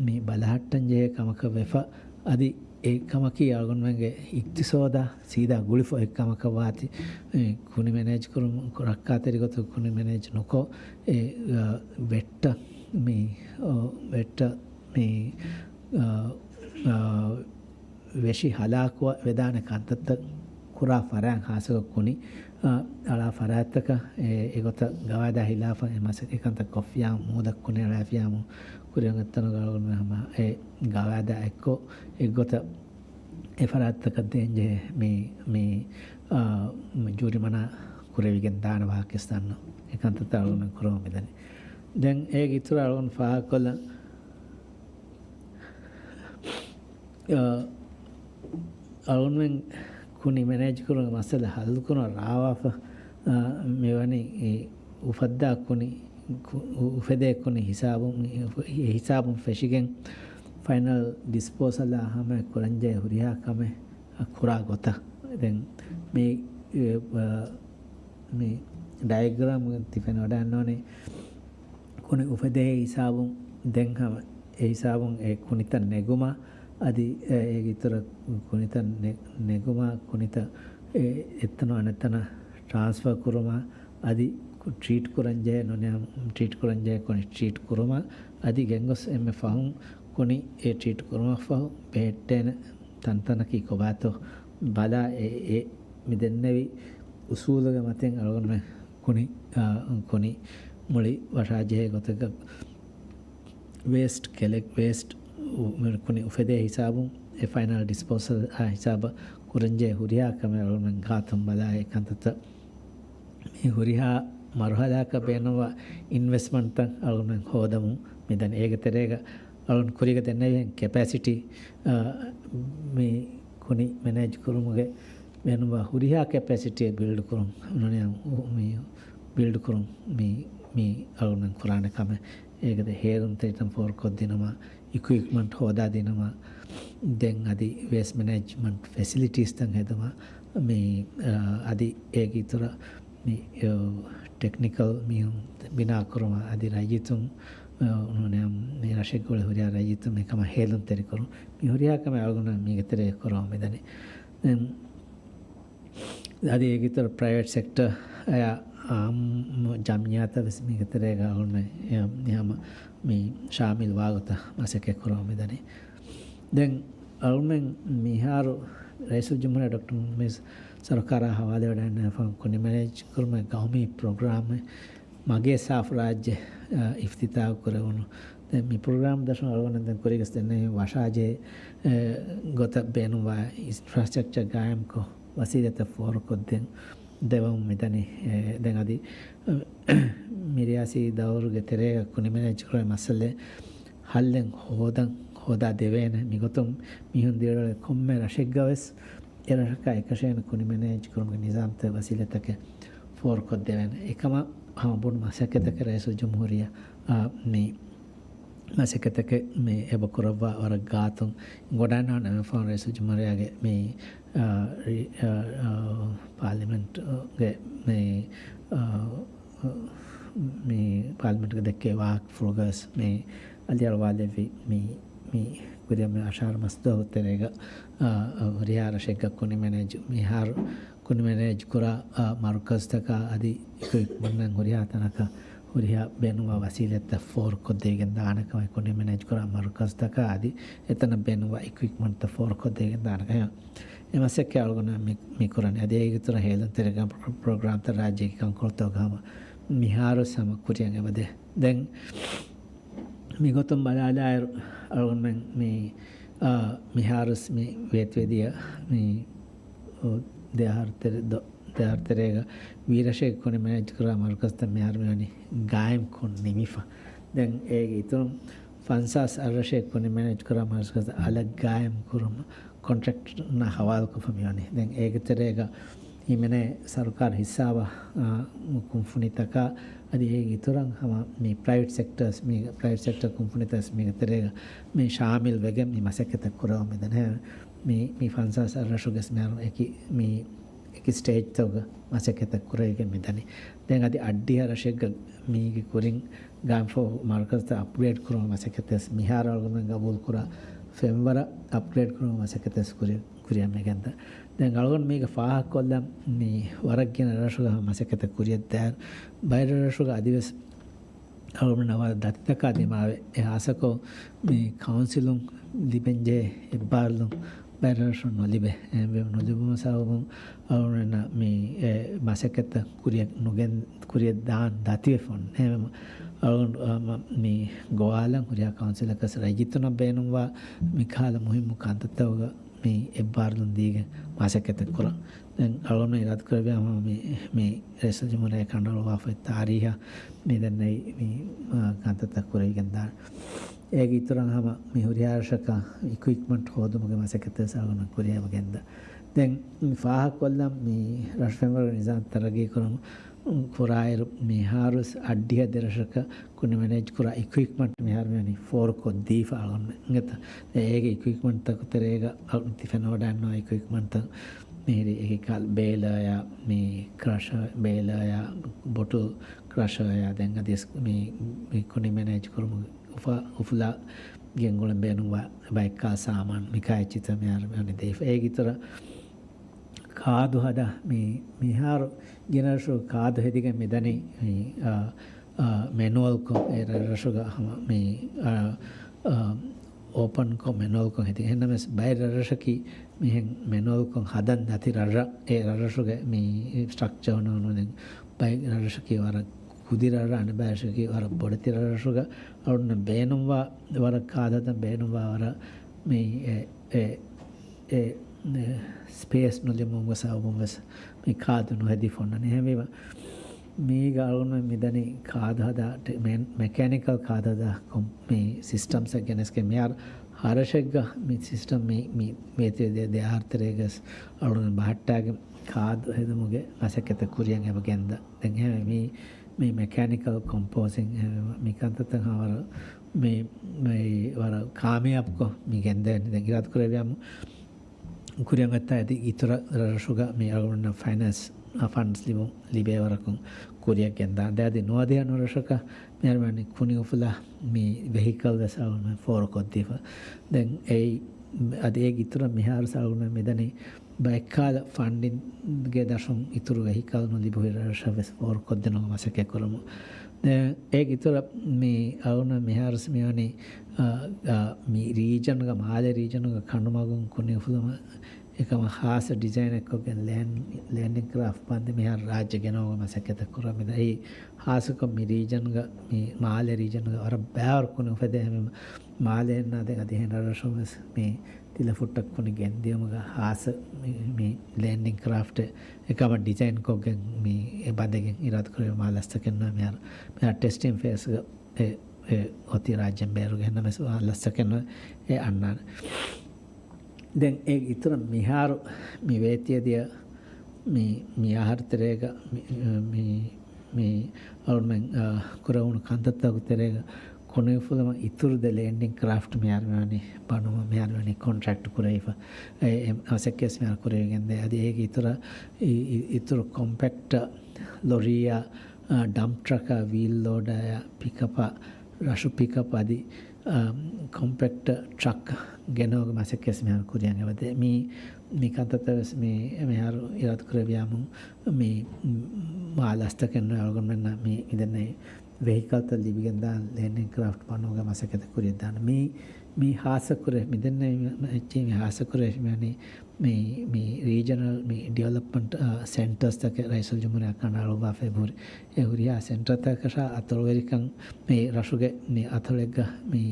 މި ބަލަހައްޓަން ޖެހޭ ކަމަކަށް ވެފަ، އަދި އެ ކަމަކީ އަޅުގަނޑުމެންގެ އިޤްތިޞާދާ ސީދާ ގުޅިފަ އެއްކަމަކަށް ވާތީ، އެ، ކުނި މެނޭޖް ކުރުމު، ރައްކާތެރި ގޮތުގަ ކުނި މެނޭޖް ނުކޮށް، އެ، އަ، ވެއްޓަށް މި، އަ، ވެއްޓަށް މި، އަ، އަ، ވެށި ހަލާކު ވެދާނެ ކަންތައްތައް ކުރާ ފަރާތް ހާއްސަކޮށް ކުނި، އަ، އަޅާ ފަރާތްތަކަށް އެ، އެގޮތަށް ގަވާއިދާ ހިލާފަށް އެ މަސައްކަތް ކަންތައް ކޮށްފިޔާމު، މޫދަށް ކުނި އަޅާފިޔާމު، ކުރިއަށް އޮތްތަނުގަ އަޅުގަނޑުމެން ހަމަ އެ ގަވާއިދާ އެއްކޮށް އެއްގޮތަށް އެ ފަރާތްތަކަށް ދޭންޖެހޭ މި، މި، އާ، މި ޖޫރިމަނާ ކުރެވިގެން ދާނެ ވާހަކަސްތަންނު އެ ކަންތައްތައް އަޅުގަނޑުމެން ކުރަމުން މިދަނީ. ދެން އޭގެ އިތުރަށް އަޅުގަނޑު ފާހަގަކޮށްލަން، އާ، އަޅުގަނޑުމެން ކުނި މެނޭޖް ކުރުމުގެ މައްސަލަ ހައްލު ކުރުން ރާވާފަ، އާ، މިވަނީ އެ އުފައްދާ ކުނި، ކު-، އު-، އުފެދޭ ކުނި ހިސާބުން، އެ ހިސާބުން ފެށިގެން ފައިނަލް ޑިސްޕޯސަލާ ހަމަ ކުރަންޖެހޭ ހުރިހާ ކަމެއް ކުރާ ގޮތަށް. ދެން މި، އެ، އަ، މި ޑަޔަގްރާމް ތި ފެނިވަޑައިގަންނަވަނީ ކުނި އުފެދޭ ހިސާބުން ދެން ހަމަ އެ ހިސާބުން އެ ކުނިތައް ނެގުމާ އަދި އެ، އޭގެ އިތުރަށް ކުނިތައް ނެ-، ނެގުމާ ކުނިތައް އެ، އެތަނުން އަނެއްތަނަށް ޓްރާންސްފާ ކުރުމާ އަދި ކު-، ޓްރީޓް ކުރަންޖެހޭ ނުނިޔަ-، ޓްރީޓް ކުރަންޖެހޭ ކުނި ޓްރީޓް ކުރުމާ އަދި ގެންގޮސް އެންމެ ފަހުން ކުނި އެ ޓްރީޓް ކުރުމަށްފަހު ބެހެއްޓޭނެ ތަންތަނަކީ ކޮބާތޯ ބަލާ އެ، އެ މި ދެންނެވި އުސޫލުގެ މަތިން އަޅުގަނޑުމެން ކުނި، އާ، ކުނި މުޅި ވަށާޖެހޭ ގޮތަކަށް ވޭސްޓް ކެލެ-، ވޭސްޓް އު-، ކުނި އުފެދޭ ހިސާބުން އެ ފައިނަލް ޑިސްޕޯސަލް އާ ހިސާބަށް ކުރަންޖެހޭ ހުރިހާ ކަމެއް އަޅުގަނޑުމެން ގާތުން ބަލާ އެ ކަންތައްތައް މި ހުރިހާ މަރުހަލާއަކަށް ބޭނުންވާ އިންވެސްޓްމަންޓްތައް އަޅުގަނޑުމެން ހޯދަމުން މިދަނީ. އޭގެ ތެރޭގަ އަޅުން ކުރީގަ ދެންނެވިހެން ކެޕޭސިޓީ، އާ، މި ކުނި މެނޭޖް ކުރުމުގެ ބޭނުންވާ ހުރިހާ ކެޕޭސިޓީއެއް ބިލްޑް ކުރުން، ނޫނީ މި ބިލްޑް ކުރުން މި، މި އަޅުގަނޑުމެން ކުރާނެ ކަމެއް. އޭގެ ހޭލުންތެރިތައް ފޯރުކޮށްދިނުމަށް، އިކުއިޕްމަންޓް ހޯދާދިނުމަށް، ދެން އަދި ވޭސްޓް މެނޭޖްމަންޓް ފެސިލިޓީސްތައް ހެދުމަށް، މި، އާ، އަދި އޭގެ އިތުރަށް މި، އާ، ޓެކްނިކަލް މީހުން ބިނާކުރުމަށް، އަދި ރައްޔިތުން، އާ، ނޫނީ މި ރަށެއްގަ ހުރިހާ ރައްޔިތުން މިކަމަށް ހޭލުންތެރިކުރުން. މި ހުރިހާ ކަމެއް އަޅުގަނޑު މީގެ ތެރޭ ކުރަމުން މިދަނީ. ދެން އަދި އޭގެ އިތުރަށް ޕްރައިވެޓް ސެކްޓަރ އަޔާ އާއްމު ޖަމްޢިއްޔާތައް ވެސް މީގެ ތެރޭގަ އަޅުގަނޑުމެން މި ހަމަ މި ޝާމިލް ވާގޮތަށް މަސައްކަތް ކުރަމުން މިދަނީ. ދެން އަޅުގަނޑުމެން މިހާރު ރައީސުލްޖުމްހޫރިއްޔާ ޑޮކްޓަރ މުހައްމަދު މުހިއްސަ ސަރުކާރާ ހަވާލުވެވަޑައިގަންނަވާ ކުނި މެނޭޖް ކުރުމުގެ ގައުމީ ޕްރޮގްރާމެއް މަގޭ ސާފު ރާއްޖެ، އަ، އިފްތިތާޙު ކުރެވުނު. ދެން މި ޕްރޮގްރާމް ދަށުން އަޅުގަނޑު ދެން ކުރީގަސް ދެންނެވި ވަށާޖެހޭ، އެ، ގޮތަށް ބޭނުންވާ އިންފްރާސްޓްރަކްޗަރ ގާއިމްކޮށް، ވަސީލަތްތައް ފޯރުކޮށްދޭން ދެވަމުން މިދަނީ. އެ، ދެން އަދި، އެ، މިރިޔާސީ ދައުރުގެ ތެރޭގަ ކުނި މެނޭޖް ކުރާ މައްސަލައެއް ހައްލެއް ހޯދަން، ހޯދާ ދެވޭނެ. މިގޮތުން މީހުން ދިވެހިރައްޔިތުން ކޮންމެ ރަށެއްގަވެސް އެ ރަށަކާ އެކަށޭނެ ކުނި މެނޭޖް ކުރުމުގެ ނިޒާމްތައް ވަސީލަތަކެއް ފޯރުކޮށްދެވޭނެ. އެކަމަށް ހަމަ ބޮޑު މަސައްކަތަކެއް ރައީސުލްޖުމްހޫރިއްޔާ، އާ، މި މަސައްކަތަކެއް މި އެބަ ކުރައްވާ ވަރަށް ގާތުން ގޮނޑާނާ ނަމެފާން ރައީސުލްޖުމްހޫރިއްޔާގެ މި، އާ، ރި-، އާ، އާ، ޕާލިމެންޓްގެ މި، އާ، މި ޕާލިމެންޓްގެ ދެއްކޭ ވާހަކަފުޅުގަވެސް މި އަލިއަޅުވާލެއްވި މި، މި ކުރިއަށް މި އަށާރަ މަސްދުވަހު ތެރޭގަ، އާ، ހުރިހާ ރަށެއްގަ ކުނި މެނޭޖް، މިހާރު ކުނި މެނޭޖް ކުރާ، އާ، މަރުކަޒްތަކާ އަދި އިކުއިޕްމަންޓް ހުރިހާ ތަނަކަށް ހުރިހާ ބޭނުންވާ ވަސީލަތްތައް ފޯރުކޮށްދެވިގެން ދާނެ ކަމަށް ކުނި މެނޭޖް ކުރާ މަރުކަޒްތަކާ އަދި އެތަނަށް ބޭނުންވާ އިކުއިޕްމަންޓްތައް ފޯރުކޮށްދެވިގެން ދާނެ ކަމަށް އެ މަސައްކަތް އަޅުގަނޑު މި، މި ކުރަނީ. އަދި އޭގެ އިތުރަށް ހޭލުންތެރި ޕްރޮ-، ޕްރޮގްރާމްތައް ރާއްޖޭގެ ކަންކޮޅުތަކުގަ ހަމަ މިހާރުވެސް ހަމަ ކުރިއަށް އެބަދޭ. ދެން މިގޮތުން ބަލާލާއިރު، އަޅުގަނޑުމެން މި، އާ، މިހާރުވެސް މި ވޭތުވެދިޔަ މި ދެ އަހަރު ތެރެ-، ދޮ-، ދެ އަހަރު ތެރޭގަ ވީ ރަށެއްގެ ކުނި މެނޭޖް ކުރާ މަރުކަޒްތައް މިހާރު މިވަނީ ގާއިމްކޮށް ނިމިފަ. ދެން އޭގެ އިތުރުން ފަންސާސް އަށް ރަށެއްގެ ކުނި މެނޭޖް ކުރާ މަރުކަޒްތައް އަލަށް ގާއިމް ކުރުމަށް ކޮންޓްރެކްޓަރުންނާ ހަވާލުކޮށްފަ މިވަނީ. ދެން އޭގެ ތެރޭގަ ހިމެނޭ ސަރުކާރު ހިއްސާވާ، އާ، ކުންފުނިތަކާ އަދި އޭގެ އިތުރަށް ހަމަ މި ޕްރައިވެޓް ސެކްޓަރސް، މި ޕްރައިވެޓް ސެކްޓަރ ކުންފުނިތައް މީގެ ތެރޭގަ މި ޝާމިލް ވެގެން މި މަސައްކަތަށް ކުރަމުން މިދަނީ. މި، މި ފަންސާސް އަށް ރަށުގެސް މިހާރު އެކި، މި އެކި ސްޓޭޖްތަކުގަ މަސައްކަތަށް ކުރެވިގެން މިދަނީ. ދެން އަދި އަށްޑިހަ ރަށެއްގަ މީގެ ކުރިން ގާއިމްފަހު މަރުކަޒްތައް އަޕްގްރޭޑް ކުރުމަށް މަސައްކަތެއް މިހާރު އަޅުގަނޑުމެން ގަބޫލުކުރާ ފެންވަރަށް އަޕްގްރޭޑް ކުރުމަށް މަސައްކަތެއް ކުރި-، ކުރިއަށް މިގެންދާ. ދެން އަޅުގަނޑު މީގަ ފާހަގަކޮށްލަން މި ވަރަށް ގިނަ ރަށުގަ މަސައްކަތެއް ކުރިއަށްދާއިރު، ބައެއް ރަށުގަ އަދިވެސް އަޅުގަނޑަށް ވަރަށް ދަތިތަކާ ދިމާވެ، އެ ހާއްސަކޮށް މި ކައުންސިލުން ލިބެންޖެހޭ އެއްބާރުލުން ބައެއް ރަށުން ނުލިބޭ. އެހެންވެ ނުލިބުމުގެ ސަބަބުން އަޅުގަނޑަށް މި އެ މަސައްކަތްތައް ކުރިއަށް ނުގެން، ކުރިއަށް ދާން ދަތިވެފަ އޮންނަ. އެހެންވެ އަޅުގަނޑު، އަ، މަ-، މި ގޮވާލަން ހުރިހާ ކައުންސިލަކަސް ރައްޔިތުންނަށް ބޭނުންވާ މިކަހަލަ މުހިއްމު ކަންތައްތަކުގަ މި އެއްބާރުލުން ދީގެން މަސައްކަތެއް ކުރަން. ދެން އަޅުގަނޑު އިރާދަކުރެއްވިޔާ ހަމަ މި، މި ރައީސުލްޖުމްހޫރިއްޔާ ކަނޑައަޅުއްވާފައި ތާރީހަށް މި ދެންނެވި މި، އާ، ކަންތައްތައް ކުރެވިގެންދާނެ. އޭގެ އިތުރަށް ހަމަ މި ހުރިހާ ރަށަކަށް އިކުއިޕްމަންޓް ހޯދުމުގެ މަސައްކަތެއް އަޅުގަނޑު ކުރިއަށް ގެންދާ. ދެން މި ފާހަގަކޮށްލަން މި ރަށު ފެންވަރުގެ ނިޒާމް ތަރައްގީ ކުރަމުން ކުރާއިރު، މިހާރުވެސް އަށްޑިހަ ދެރަށަކަށް ކުނި މެނޭޖް ކުރާ އިކުއިޕްމަންޓް މިހާރު މިވަނީ ފޯރުކޮށްދީފަ އަޅުގަނޑުމެން އިނގޭތަ. ދެން އޭގެ އިކުއިޕްމަންޓްތަކުގެ ތެރޭގަ އަޅުގަނޑު ތި ފެންނަވަޑައިގަންނަވާ އިކުއިޕްމަންޓްތައް މިހިރީ އެކި ކާލް ބޭލަރއާ، މި ކްރަޝަރ ބޭލަރއާ، ބޮޓުލް ކްރަޝަރއާ، ދެން އަދިވެސް މި، މި ކުނި މެނޭޖް ކުރުމުގެ އުފަ-، އުފުލާ ގެންގުޅެން ބޭނުންވާ ބައެއްކާ ސާމާނު މިކާ އެއްޗިތައް މިހާރު މިވަނީ ދީފަ. އޭގެ އިތުރަށް ކާދު ހަދާ މި، މިހާރު ގިނަ ރަށު ކާދު ހެދިގެން މިދަނީ މި، އާ، އާ، މެނުއަލްކޮށް އެ ރަށްރަށުގަ ހަމަ މި، އާ، އާ، އޯޕަންކޮށް މެނުއަލްކޮށް ހެދި. އެހެންނަމަވެސް ބައެއް ރަށްރަށަކީ މިހެން މެނުއަލްކޮށް ހަދަން ދަތި ރަށްރަށް، އެ ރަށްރަށުގެ މި ސްޓްރަކްޗަރ ނޫން. ދެން ބައެއް ރަށްރަށަކީ ވަރަށް ކުދި ރަށްރަށް، އަނެއް ބައެއް ރަށަކީ ވަރަށް ބޮޑެތި ރަށްރަށުގަ އަޅުގަނޑު ބޭނުންވާ ވަރަށް ކާދަތައް ބޭނުންވާ ވަރަށް މި އެ، އެ، އެ، އެ، ސްޕޭސް ނުލިބުމުގެ ސަބަބުން ވެސް މި ކާދު ނުހެދިފަ އޮންނަނީ. އެހެންވީމަ، މީގަ އަޅުގަނޑުމެން މިދަނީ ކާދު ހަދާ، ޓެ-، މެ-، މެކޭނިކަލް ކާދު ހަދާ ކޮން-، މި ސިސްޓަމްސް ގެނެސްގެން މިހާރު ހަރަށެއްގަ މި ސިސްޓަމް މި، މި ވޭތުވެ ދޭ، ދެ އަހަރު ތެރޭގަސް އަޅުގަނޑު ބަހައްޓާގެން ކާދު ހެދުމުގެ މަސައްކަތެއް ކުރިޔަށް އެބަ ގެންދާ. ދެން އެހެން މި، މި މެކޭނިކަލް ކޮމްޕޯސިން އެހެން މި ކަންތައްތައް ހަވަރު މި، މި ވަރަށް ކާމިޔާބުކޮށް މި ގެންދެވެނީ. ދެން އިރާދަ ކުރެއްވިޔާމު ކުރިޔަށް އޮތްތާ އަދި އިތުރަށް ރަށުގަ މި އަޅުގަނޑަށް ފައިނޭންސް، އާ، ފަންޑްސް ލިބު-، ލިބޭ ވަރަކުން ކުރިޔަށް ގެންދާން. ދެ އަދި ނުވަދިހަ ނުރަށަކަށް މިހާރު މި ކުނި އުފުލާ މި ވެހިކަލް ވެސް އަޅުގަނޑު ފޯރުކޮށްދީފަ. ދެން އެއީ، އަދި އޭގެ އިތުރަށް މިހާރު އަޅުގަނޑު މިދަނީ ބައެއްކާލަ ފަންޑިންގެ ދަށުން އިތުރު ވެހިކަލް ނުލިބު ހުރި ރަށަށް ވެސް ފޯރުކޮށްދިނުމަށް މަސައްކަތް ކުރަމު. ދެން އޭގެ އިތުރަށް މި އަޅުގަނޑު މިހާރު މިވަނީ އާ، އާ، މި ރީޖަންގަ، މާލެ ރީޖަންގަ ކަނޑުމަގުން ކުނި އުފުލުމަށް އެކަމަށް ހާއްސަ ޑިޒައިނެއްކޮށްގެން ލޭން-، ލޭންޑިން ކްރާފްޓް ބަންދެ މިހާރު ރާއްޖެ ގެނައުމުގެ މަސައްކަތެއް ކުރަމުން. އެއީ ހާއްސަކޮށް މި ރީޖަންގަ، މި މާލެ ރީޖަންގަ ވަރަށް ބައިވަރު ކުނި އުފެދޭ ހަމަ މާލެއިންނާ ދެން އަދި ހެން ރަށްރަށުން ވެސް މި ތިލަފުއްޓަށް ކުނި ގެންދިޔުމުގަ ހާއްސަ މި، މި ލޭންޑިން ކްރާފްޓެއް އެކަމަށް ޑިޒައިންކޮށްގެން މި އެ ބަނދެގެން އިރާދަކުރެއްވި މާ ލަސްތަކެއް ނޫން. މިހާރު، މިހާރު ޓެސްޓިން ފޭސްގަ އެ، އެ އޮތީ ރާއްޖޭން ބޭރުގެ ހެންނަމެސް ވާ ލަސްތަކެއް ނޫން އެ އަންނާނެ. ދެން އޭގެ އިތުރަށް މިހާރު މި ވޭތިއަދިޔަ މި، މި އަހަރު ތެރޭގަ މި، މި، މި އަޅުމެން، އާ، ކުރެވުނު ކަންތައްތަކުގެ ތެރޭގަ ކުނި އުފުލުމަށް އިތުރު ދެ ލޭންޑިން ކްރާފްޓް މިހާރު މިވަނީ ބަނުމަށް މިހާރު މިވަނީ ކޮންޓްރެކްޓް ކުރެވިފަ. އެ، އެ މަސައްކަތް މިހާރު ކުރެވިގެންދޭ. އަދި އޭގެ އިތުރަށް އި-، އި-، އިތުރު ކޮމްޕެކްޓަ ލޮރީއާ، އާ، ޑަމްޕް ޓްރަކާ، ވީލް ލޯޑާ، ޕިކަޕާ، ރަށު ޕިކަޕް އަދި، އާ، ކޮމްޕެކްޓް ޓްރަކް ގެނައުމުގެ މަސައްކަތް މިހާރު ކުރިޔަށް އެބަދޭ. މި، މި ކަންތައްތައް ވެސް މި، މިހާރު އިރާދަކުރެއްވިޔާމު މި މާ ލަސްތަކެއް ނޫން އަޅުގަނޑުމެންނަށް މި މިދެންނެވި ވެހިކަލްތައް ލިބިގެންދާން ލޭންޑިން ކްރާފްޓް ބަނުމުގެ މަސައްކަތެއް ކުރިޔަށްދާނެ. މި، މި ހާއްސަ ކުރެ-، މިދެންނެވި މަ-، މަ-، އެއްޗެއް މި ހާއްސަ ކުރެވި މިވަނީ މި، މި ރީޖަނަލް މި ޑިވެލޮޕްމަންޓް، އާ، ސެންޓަރސްތަކެއް ރައީސުލްޖުމްހޫރިއްޔާ ކަނޑައަޅުއްވާފައި ހުރި. އެ ހުރިހާ ސެންޓަރތަކަށާ އަތޮޅުވެރިކަން މި ރަށުގެ މި އަތޮޅެއްގަ މި،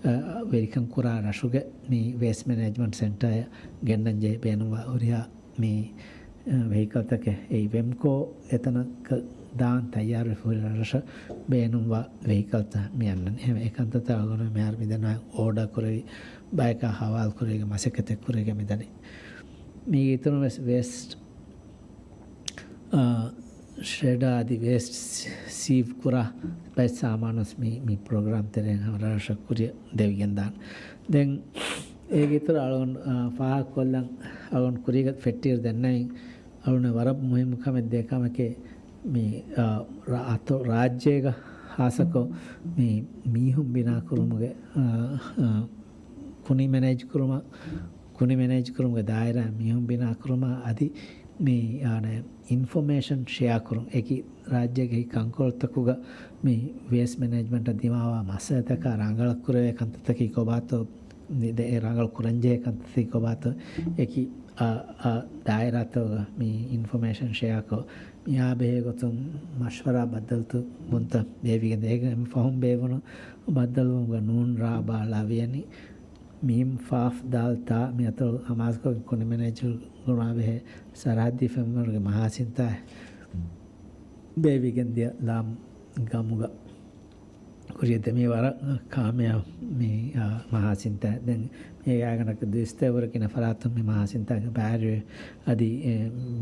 އާ، ވެރިކަން ކުރާ ރަށުގެ މި ވޭސްޓް މެނޭޖްމަންޓް ސެންޓަރއަށް ގެންނަންޖެހޭ ބޭނުންވާ ހުރިހާ މި، އަ، ވެހިކަލްތަކެއް އެއީ ވެމްކޯ އެތަނަކަށް ދާން ތައްޔާރުވެފަ ހުރި ރަށަށް ބޭނުންވާ ވެހިކަލްތައް މި އަންނަނީ. އެހެން އެކަންތައްތައް އަޅުގަނޑު މިހާރު މިދަންނަވަން އޯޑާ ކުރެވި، ބަޔަކާ ހަވާލު ކުރެވިގެން މަސައްކަތެއް ކުރެވިގެން މިދަނީ. މީގެ އިތުރުން ވެސް ވޭސްޓް، އަ، ޝްރެޑާ އަދި ވޭސްޓް ސީވް ކުރާ ބައެއް ސާމާނު ވެސް މި، މި ޕްރޮގްރާމް ތެރެއިން ހަމަ ރަށަށް ކުރިއަށް ދެވިގެންދާނެ. ދެން އޭގެ އިތުރަށް އަޅުގަނޑު، އާ، ފާހަގަކޮށްލަން އަޅުގަނޑު ކުރީގަ ފެއްޓިއިރު ދެންނެވިން އަޅުގަނޑު ވަރަށް މުހިއްމު ކަމެއް ދޭ ކަމެކޭ މި، އާ، ރާ-، އަތޮ-، ރާއްޖޭގަ ހާއްސަކޮށް މި މީހުން ބިނާކުރުމުގެ، އާ، އާ، ކުނި މެނޭޖް ކުރުމަށް، ކުނި މެނޭޖް ކުރުމުގެ ދާއިރާ މީހުން ބިނާކުރުމަށް އަދި މި، އާނެ، އިންފޮމޭޝަން ޝެއާ ކުރުން. އެކި ރާއްޖޭގެ ކަންކޮޅުތަކުގަ މި ވޭސްޓް މެނޭޖްމަންޓަށް ދިމާވާ މައްސަލަތަކާ ރަނގަޅަށް ކުރެވޭ ކަންތައްތަކީ ކޮބާތޯ، މި ދެ-، ރަނގަޅަށް ކުރަންޖެހޭ ކަންތައްތަކީ ކޮބާތޯ، އެކި އާ، އާ، ދާއިރާތަކުގަ މި އިންފޮމޭޝަން ޝެއާކޮށް، މިއާ ބެހޭ ގޮތުން މަޝްވަރާ ބައްދަލުތައް ބޭއްވިގެން ދޭ. އެހެން ފަހުން ބޭއްވުނު ބައްދަލުވުމުގަ ނޫން ރާ ބާ ޅަ ވިޔަނި މީމް ފާފް ދާލް ތާ މި އަތޮޅު ހަމަހާސްކޮށް ކުނި މެނޭޖް ކުރުމާ ބެހޭ ސަރަހައްދީ ފެންވަރުގެ މަހާސިންތާ ބޭއްވިގެން ދިޔަ ލާމް ގަމުގަ ކުރިޔަށް ދެމީ ވަރަށް ކާމިޔާބު މި، އާ، މަހާސިންތާ. ދެން މީގެ އާގަނޑަކަށް ދުވިސައްތަ ވަރަށް ގިނަ ފަރާތުން މި މަހާސިންތާގެ ބައިވެރިވެ އަދި، އެ،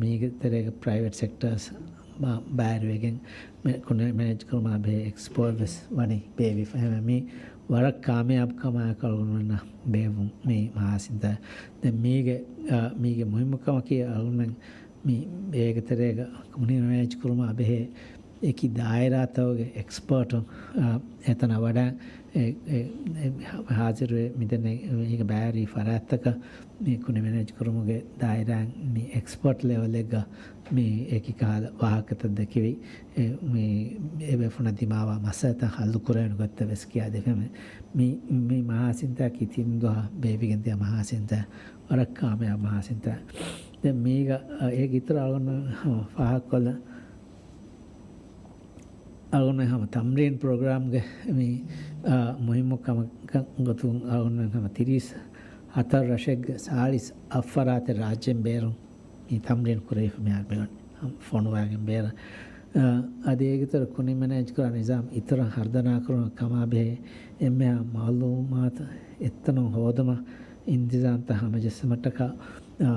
މީގެ ތެރޭގަ ޕްރައިވެޓް ސެކްޓަރސް މާ ބައިވެރިވެގެން މެ-، ކުނި މެނޭޖް ކުރުމާ ބެހޭ އެކްސްޕޯ ވެސް ވަނީ ބޭއްވިފަ. އެހެންވެ މީ ވަރަށް ކާމިޔާބު ކަމާއެކު އަޅުގަނޑުމެންނަށް ބޭއްވުން މި މަހާސިންތާ. ދެން މީގެ، އާ، މީގެ މުހިއްމު ކަމަކީ އަޅުގަނޑުމެން މި އޭގެ ތެރޭގަ ކުނި މެނޭޖް ކުރުމާ ބެހޭ އެކި ދާއިރާތަކުގެ އެކްސްޕާޓުން، އާ، އެތަނަށް ވަޑައި އެ، އެ، އެ، ހާޒިރުވެ މިދެންނެވި މީގެ ބައިވެރި ފަރާތްތަކަށް މި ކުނި މެނޭޖް ކުރުމުގެ ދާއިރާއިން މި އެކްސްޕާޓް ލެވެލެއްގަ މި އެކި ކަހަލަ ވާހަކަތައް ދެކެވި، އެ، މި އެބޭފުޅުންނަށް ދިމާވާ މައްސަލަތައް ހައްލު ކުރެވޭނެ ގޮތްތައް ވެސް ކިޔާދެވިފަ. މި، މި މަހާސިންތާއަކީ ތިން ދުވަހަށް ބޭއްވިގެން ދިޔަ މަހާސިންތާ، ވަރަށް ކާމިޔާބު މަހާސިންތާ. ދެން މީގަ، އަ، އޭގެ އިތުރަށް އަޅުގަނޑު ފާހަގަކޮށްލަން އަޅުގަނޑު ހަމަ ތަމްރީން ޕްރޮގްރާމްގެ މި، އާ، މުހިއްމު ކަމަކަށް ގޮތުން އަޅުގަނޑު ހަމަ ތިރީސް ހަތަރު ރަށެއްގެ ސާޅީސް އަށް ފަރާތެއް ރާއްޖޭން ބޭރުން މި ތަމްރީން ކުރެވިފަ މިހާރު މިވަނީ. ހަމަ ފޮނުވާގެން ބޭރަށް އަދި އޭގެތެރެ ކުނި މެނޭޖް ކުރާ ނިޒާމް އިތުރަށް ހަރުދަނާކުރުމަށް ކަމާބެހޭ އެންމެހާ މައުލޫމާތު އެއްތަނުން ހޯދުމަށް އިންތިޒާމްތައް ހަމަޖެއްސުމަށްޓަކާ، އާ،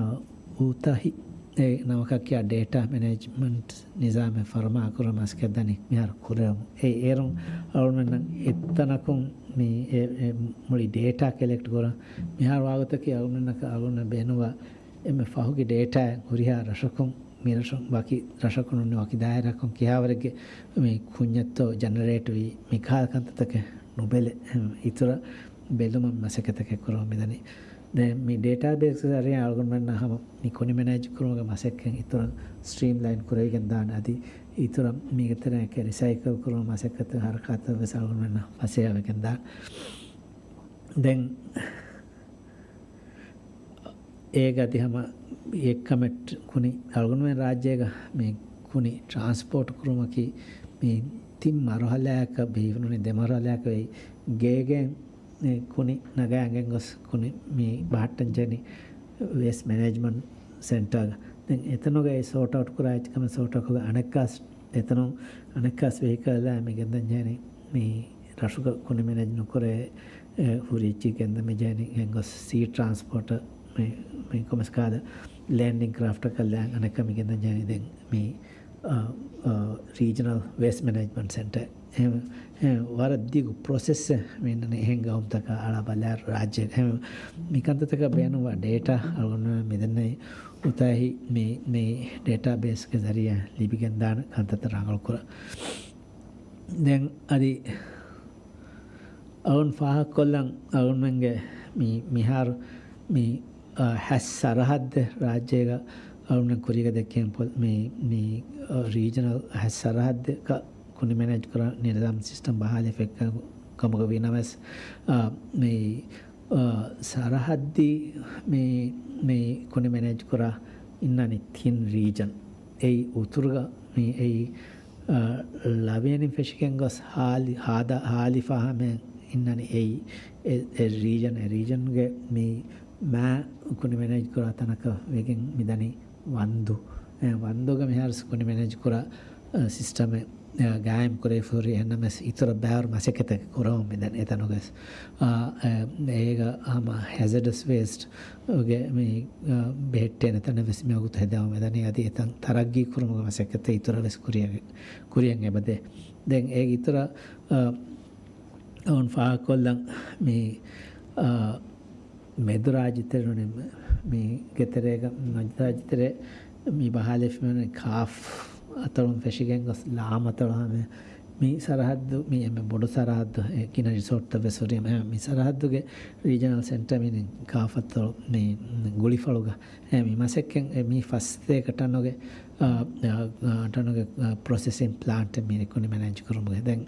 އުތަހި އެ ނަމަކަށް ކިޔާ ޑޭޓާ މެނޭޖްމަންޓް ނިޒާމެއް ފަރުމާކުރުމަށް މަސައްކަތް ދަނީ މިހާރު ކުރެވުމުން. އެ އޭރުން އަޅުގަނޑުމެންނަށް އެއްތަނަކުން މި އެ، އެ މުޅި ޑޭޓާ ކަލެކްޓް ކުރަން މިހާރު ވާގޮތަކީ އަޅުގަނޑުމެންނަކަށް އަޅުގަނޑުމެން ބޭނުންވާ އެންމެ ފަހުގެ ޑޭޓާއެއް ހުރިހާ ރަށަކުން، މި ރަށުން ވަކި ރަށަކުން ވަކި ދާއިރާއަކުން ކިހާވަރެއްގެ މި ކުންޏެއްތޯ ޖެނެރޭޓް ވީ، މި ކަހަލަ ކަންތައްތަކެއް ނުބެލެ، އިތުރަށް ބެލުމަށް މަސައްކަތްތަކެއް ކުރަމުން މިދަނީ. ދެން މި ޑޭޓާ ބޭސްގެ ޒަރީއާ އަޅުގަނޑުމެންނަށް ހަމަ މި ކުނި މެނޭޖް ކުރުމުގެ މަސައްކަތް އިތުރަށް ސްޓްރީމްލައިން ކުރެވިގެން ދާނެ. އަދި އިތުރަށް މީގެ ތެރެއަކަށް ރިސައިކަލް ކުރުމުގެ މަސައްކަތު ހަރަކާތަށް ވެސް އަޅުގަނޑުމެންނަށް ފަސޭހަވެގެން ދާނެ. ދެން އޭގަ އަދި ހަމަ އެއްކަމެއް ކުނި އަޅުގަނޑުމެން ރާއްޖޭގަ މި ކުނި ޓްރާންސްޕޯޓް ކުރުމަކީ މި ތިން މަރުހަލާއަކަށް ބޭނުންވަނީ، ދެ މަރުހަލާއަކަށް ވެއްޖެ ގޭގެ މި ކުނި ނަގައި އަންގަން ގޮސް ކުނި މި ބަހައްޓަން ޖެހެނީ ވޭސްޓް މެނޭޖްމަންޓް ސެންޓާގަ. ދެން އެތަނުގައި ސޯޓް އައުޓް ކުރާ އެއްޗެއް ކަމެއް ސޯޓް އައުޓް ކޮށް އަނެއްކާސް އެތަނުން އަނެއްކާސް ވެހިކަލް މި ގެންދަން ޖެހެނީ މި ރަށުގަ ކުނި މެނޭޖް ނުކުރޭ، އެ، ހުރި އެއްޗެއް ގެންދަމި ޖެހެނީ ގެންގޮސް ސީ ޓްރާންސްޕޯޓަށް މި، މި ކޮމެސް ކާލަ ލޭންޑިން ކްރާފްޓަކަށް އަނެއްކާ މި ގެންދަން ޖެހެނީ ދެން މި، އަ، އަ، ރީޖަނަލް ވޭސްޓް މެނޭޖްމަންޓް ސެންޓަރ. އެހެން، އެހެން ވަރަށް ދިގު ޕްރޮސެސްއެއް މި އިންނަނީ އެހެން ގައުމުތަކަށް އަޅާ ބަލާ ރާއްޖޭގަ. އެހެން މި ކަންތައްތަކަށް ބޭނުންވާ ޑޭޓާ އަޅުގަނޑުމެން މިދެންނެވި އުތާހި މި، މި ޑޭޓާ ބޭސްގެ ޒަރީއާ ލިބިގެންދާނެ ކަންތައްތައް ރަނގަޅުކުރަން. ދެން އަދި އަޅުން ފާހަގަކޮށްލަން އަޅުންމެންގެ މި، މިހާރު މި، އަ، ހަސް ސަރަހައްދެއް ރާއްޖޭގަ އަޅުން ކުރީގަ ދެއްކެން ޕޮލި-، މި، މި، އަ، ރީޖަނަލް ހަސް ސަރަހައްދެއްގަ ކުނި މެނޭޖް ކުރާ ނިޒާމް ސިސްޓަމް ބަހާލެއް ކަމުގަ ވީ ނަމަވެސް، އަ، މި، އަ، ސަރަހައްދީ މި، މި ކުނި މެނޭޖް ކުރާ އިންނަނީ ތިން ރީޖަން. އެއީ އުތުރުގަ މި އެއީ، އަ، ލަވިޔަނިން ފެށިގެން ގޮސް ހާލި-، ހާދަ-، ހާލިފާ ހަމައިން އިންނަނީ އެއީ އެ، އެ ރީޖަން، އެ ރީޖަންގެ މި މާ ކުނި މެނޭޖް ކުރާ ތަނަކަށް ވެގެން މިދަނީ ވަންދު. އެ، ވަންދުގަ މިހާރު ކުނި މެނޭޖް ކުރާ، އަ، ސިސްޓަމެއް، އަ، ގާއިމް ކުރެވިފަހުރި އެހެންނަމަވެސް އިތުރަށް ބައިވަރު މަސައްކަތެއް ކުރަމުން މިދަނީ އެތަނުގަސް. އާ، އެ، އޭގަ ހަމަ ހެޒަޑަސް ވޭސްޓް ގެ މި، އަ، ބެހެއްޓޭނެ ތަނެއް ވެސް މިވަގުތު ހެދާ މިދަނީ އަދި އެތަން ތަރައްގީ ކުރުމުގެ މަސައްކަތެއް އިތުރަށް ވެސް ކުރިއަށް، ކުރިއަށް އެބަދޭ. ދެން އޭގެ އިތުރަށް، އަ، އަޅުން ފާހަގަކޮށްލަން މި، އަ، މެދު ރާއްޖެތެރެ ނޫނީ މިގެ ތެރޭގަ މެދު ރާއްޖެތެރެ މި ބަހާލެވިފައިވަނީ ކާފް އަތޮޅުން ފެށިގެން ގޮސް ލާމް އަތޮޅު ހަމަ މި ސަރަހައްދު، މި އެންމެ ބޮޑު ސަރަހައްދު، އެ ގިނަ ރިސޯޓްތައް ވެސް ހުރި ހަމަ މި ސަރަހައްދުގެ ރީޖަނަލް ސެންޓަރ މި ކާފް އަތޮޅު މި ގުޅިފަޅުގަ އެ މި މަސައްކަތް މި ފަސްތޭކަ ޓަނުގެ، އާ، އާ، އާ، ޓަނުގެ، އާ، ޕްރޮސެސިން ޕްލާންޓެއް މި ކުނި މެނޭޖް ކުރުމުގެ. ދެން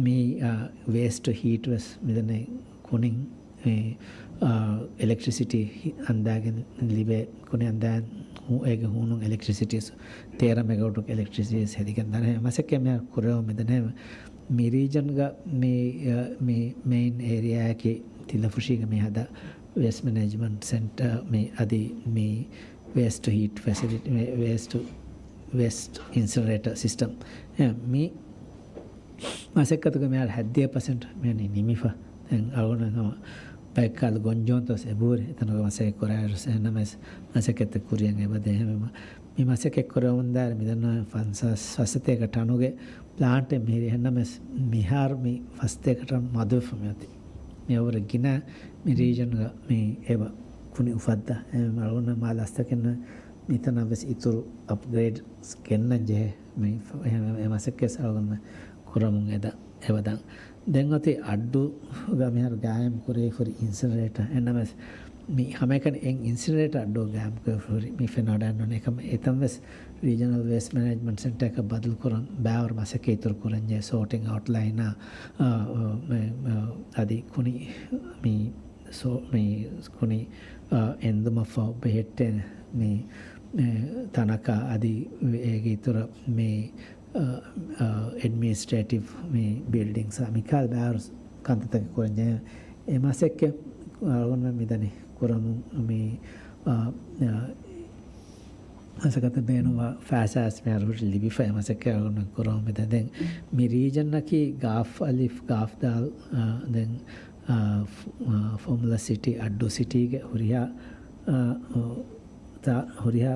މި، އާ، ވޭސްޓް ހީޓް ވެސް މިދަނީ ކުނި، އެ، އާ، އެލެކްޓްރިސިޓީ ހި-، އަންދާގެން ލިބޭ ކުނި އަންދާ ހު-، އޭގެ ހޫނުން އެލެކްޓްރިސިޓީ ސު-، ތޭރަ މެގަވަޓު އެލެކްޓްރިސިޓީ ހެދިގެން ދާނެ. މަސައްކަތް މިހާރު ކުރެވުމުން މިދަނީ މި ރީޖަންގަ މި، އާ، މި މެއިން އޭރިއާއަކީ ތިލަފުށީގަ މި ހަދާ ވޭސްޓް މެނޭޖްމަންޓް ސެންޓަރ މި އަދި މި ވޭސްޓް ހީޓް ފެސިލިޓީ، ވޭ-، ވޭސްޓް، ވޭސްޓް އިންސިނަރޭޓަ ސިސްޓަމް. އެ، މި މަސައްކަތުގެ މިހާރު ހައްދިހަ ޕަސެންޓް މި ނިމި-، ނިމިފަ. ދެން އަޅުގަނޑު ހަމަ ބައެއްކާލަ ގޮންޖެހުންތައް ވެސް އެބަހުރި. އެތަނުގެ މަސައްކަތް ކުރާއިރު އެހެންނަމަވެސް މަސައްކަތް ކުރިއަށް އެބަދޭ. އެހެންވީމަ މި މަސައްކަތް ކުރެވުމުންދާއިރު މިދަންނަވަން ފަންސާސް ފަސްސަތޭކަ ޓަނުގެ ޕްލާންޓެއް މިހިރީ. އެހެންނަމަވެސް މިހާރު މި ފަސްތޭކަ ޓަން މަދުވެފަ މިއޮތީ. މި އެވަރަށް ގިނަ މި ރީޖަންގަ މި އެބަ ކުނި އުފައްދާ. އެ އަޅުގަނޑަށް މާ ލަސްތަކެއް ނުވޭ. މިތަނަށް ވެސް އިތުރު އަޕްގްރޭޑްސް ގެންނަން ޖެހޭ. މި ފަ-، އެ، އެ މަސައްކަތް އަޅުގަނޑުމެން ކުރަމުން އެދާ އެބަދާން. ދެން އޮތީ އައްޑޫގަ މިހާރު ގާއިމް ކުރެވިފަހުރި އިންސިނަރޭޓަ. އެހެންނަމަވެސް މި ހަމައެކަނި އެއް އިންސިނަރޭޓަ އައްޑޫ ގާއިމް ކުރެވިފަހުރި މި ފެންނަ ވަޑައިގަންނަވަނީ. އެކަމަ އެތަން ވެސް ރީޖަނަލް ވޭސްޓް މެނޭޖްމަންޓް ސެންޓަރަކަށް ބަދަލުކުރަން ބައިވަރު މަސައްކަތް އިތުރު ކުރަންޖެހޭ. ސޯޓިން އައުޓް ލައިނާ، އާ، އާ، މެ-، އާ، އަދި ކުނި މި ސޯ-، މި ކުނި، އާ، އެންދުމަށްފަހު ބެހެއްޓޭނެ މި، އެ، ތަނަކަށް އަދި އޭގެ އިތުރަށް މި، އާ، އާ، އެޑްމިނިސްޓްރޭޓިވް މި ބިލްޑިންގްސް މިކަހަލަ ބައިވަރު ކަންތައްތަކެއް ކުރަންޖެހޭ. އެ މަސައްކަތް އަޅުގަނޑުމެން މިދަނީ ކުރަމުން މި، އާ، އާ، މަސައްކަތަށް ބޭނުންވާ ފައިސާ ވެސް މިހާރު ހުރި ލިބިފައި މަސައްކަތް އަޅުގަނޑު ކުރަމުން މިދަނީ. ދެން މި ރީޖަނަކީ ގާފް އަލިފް، ގާފް ދާލް، އާ، ދެން، އާ، ފު-، އާ، ފޮމުލަ ސިޓީ، އައްޑޫ ސިޓީގެ ހުރިހާ، އާ، ތާ ހުރިހާ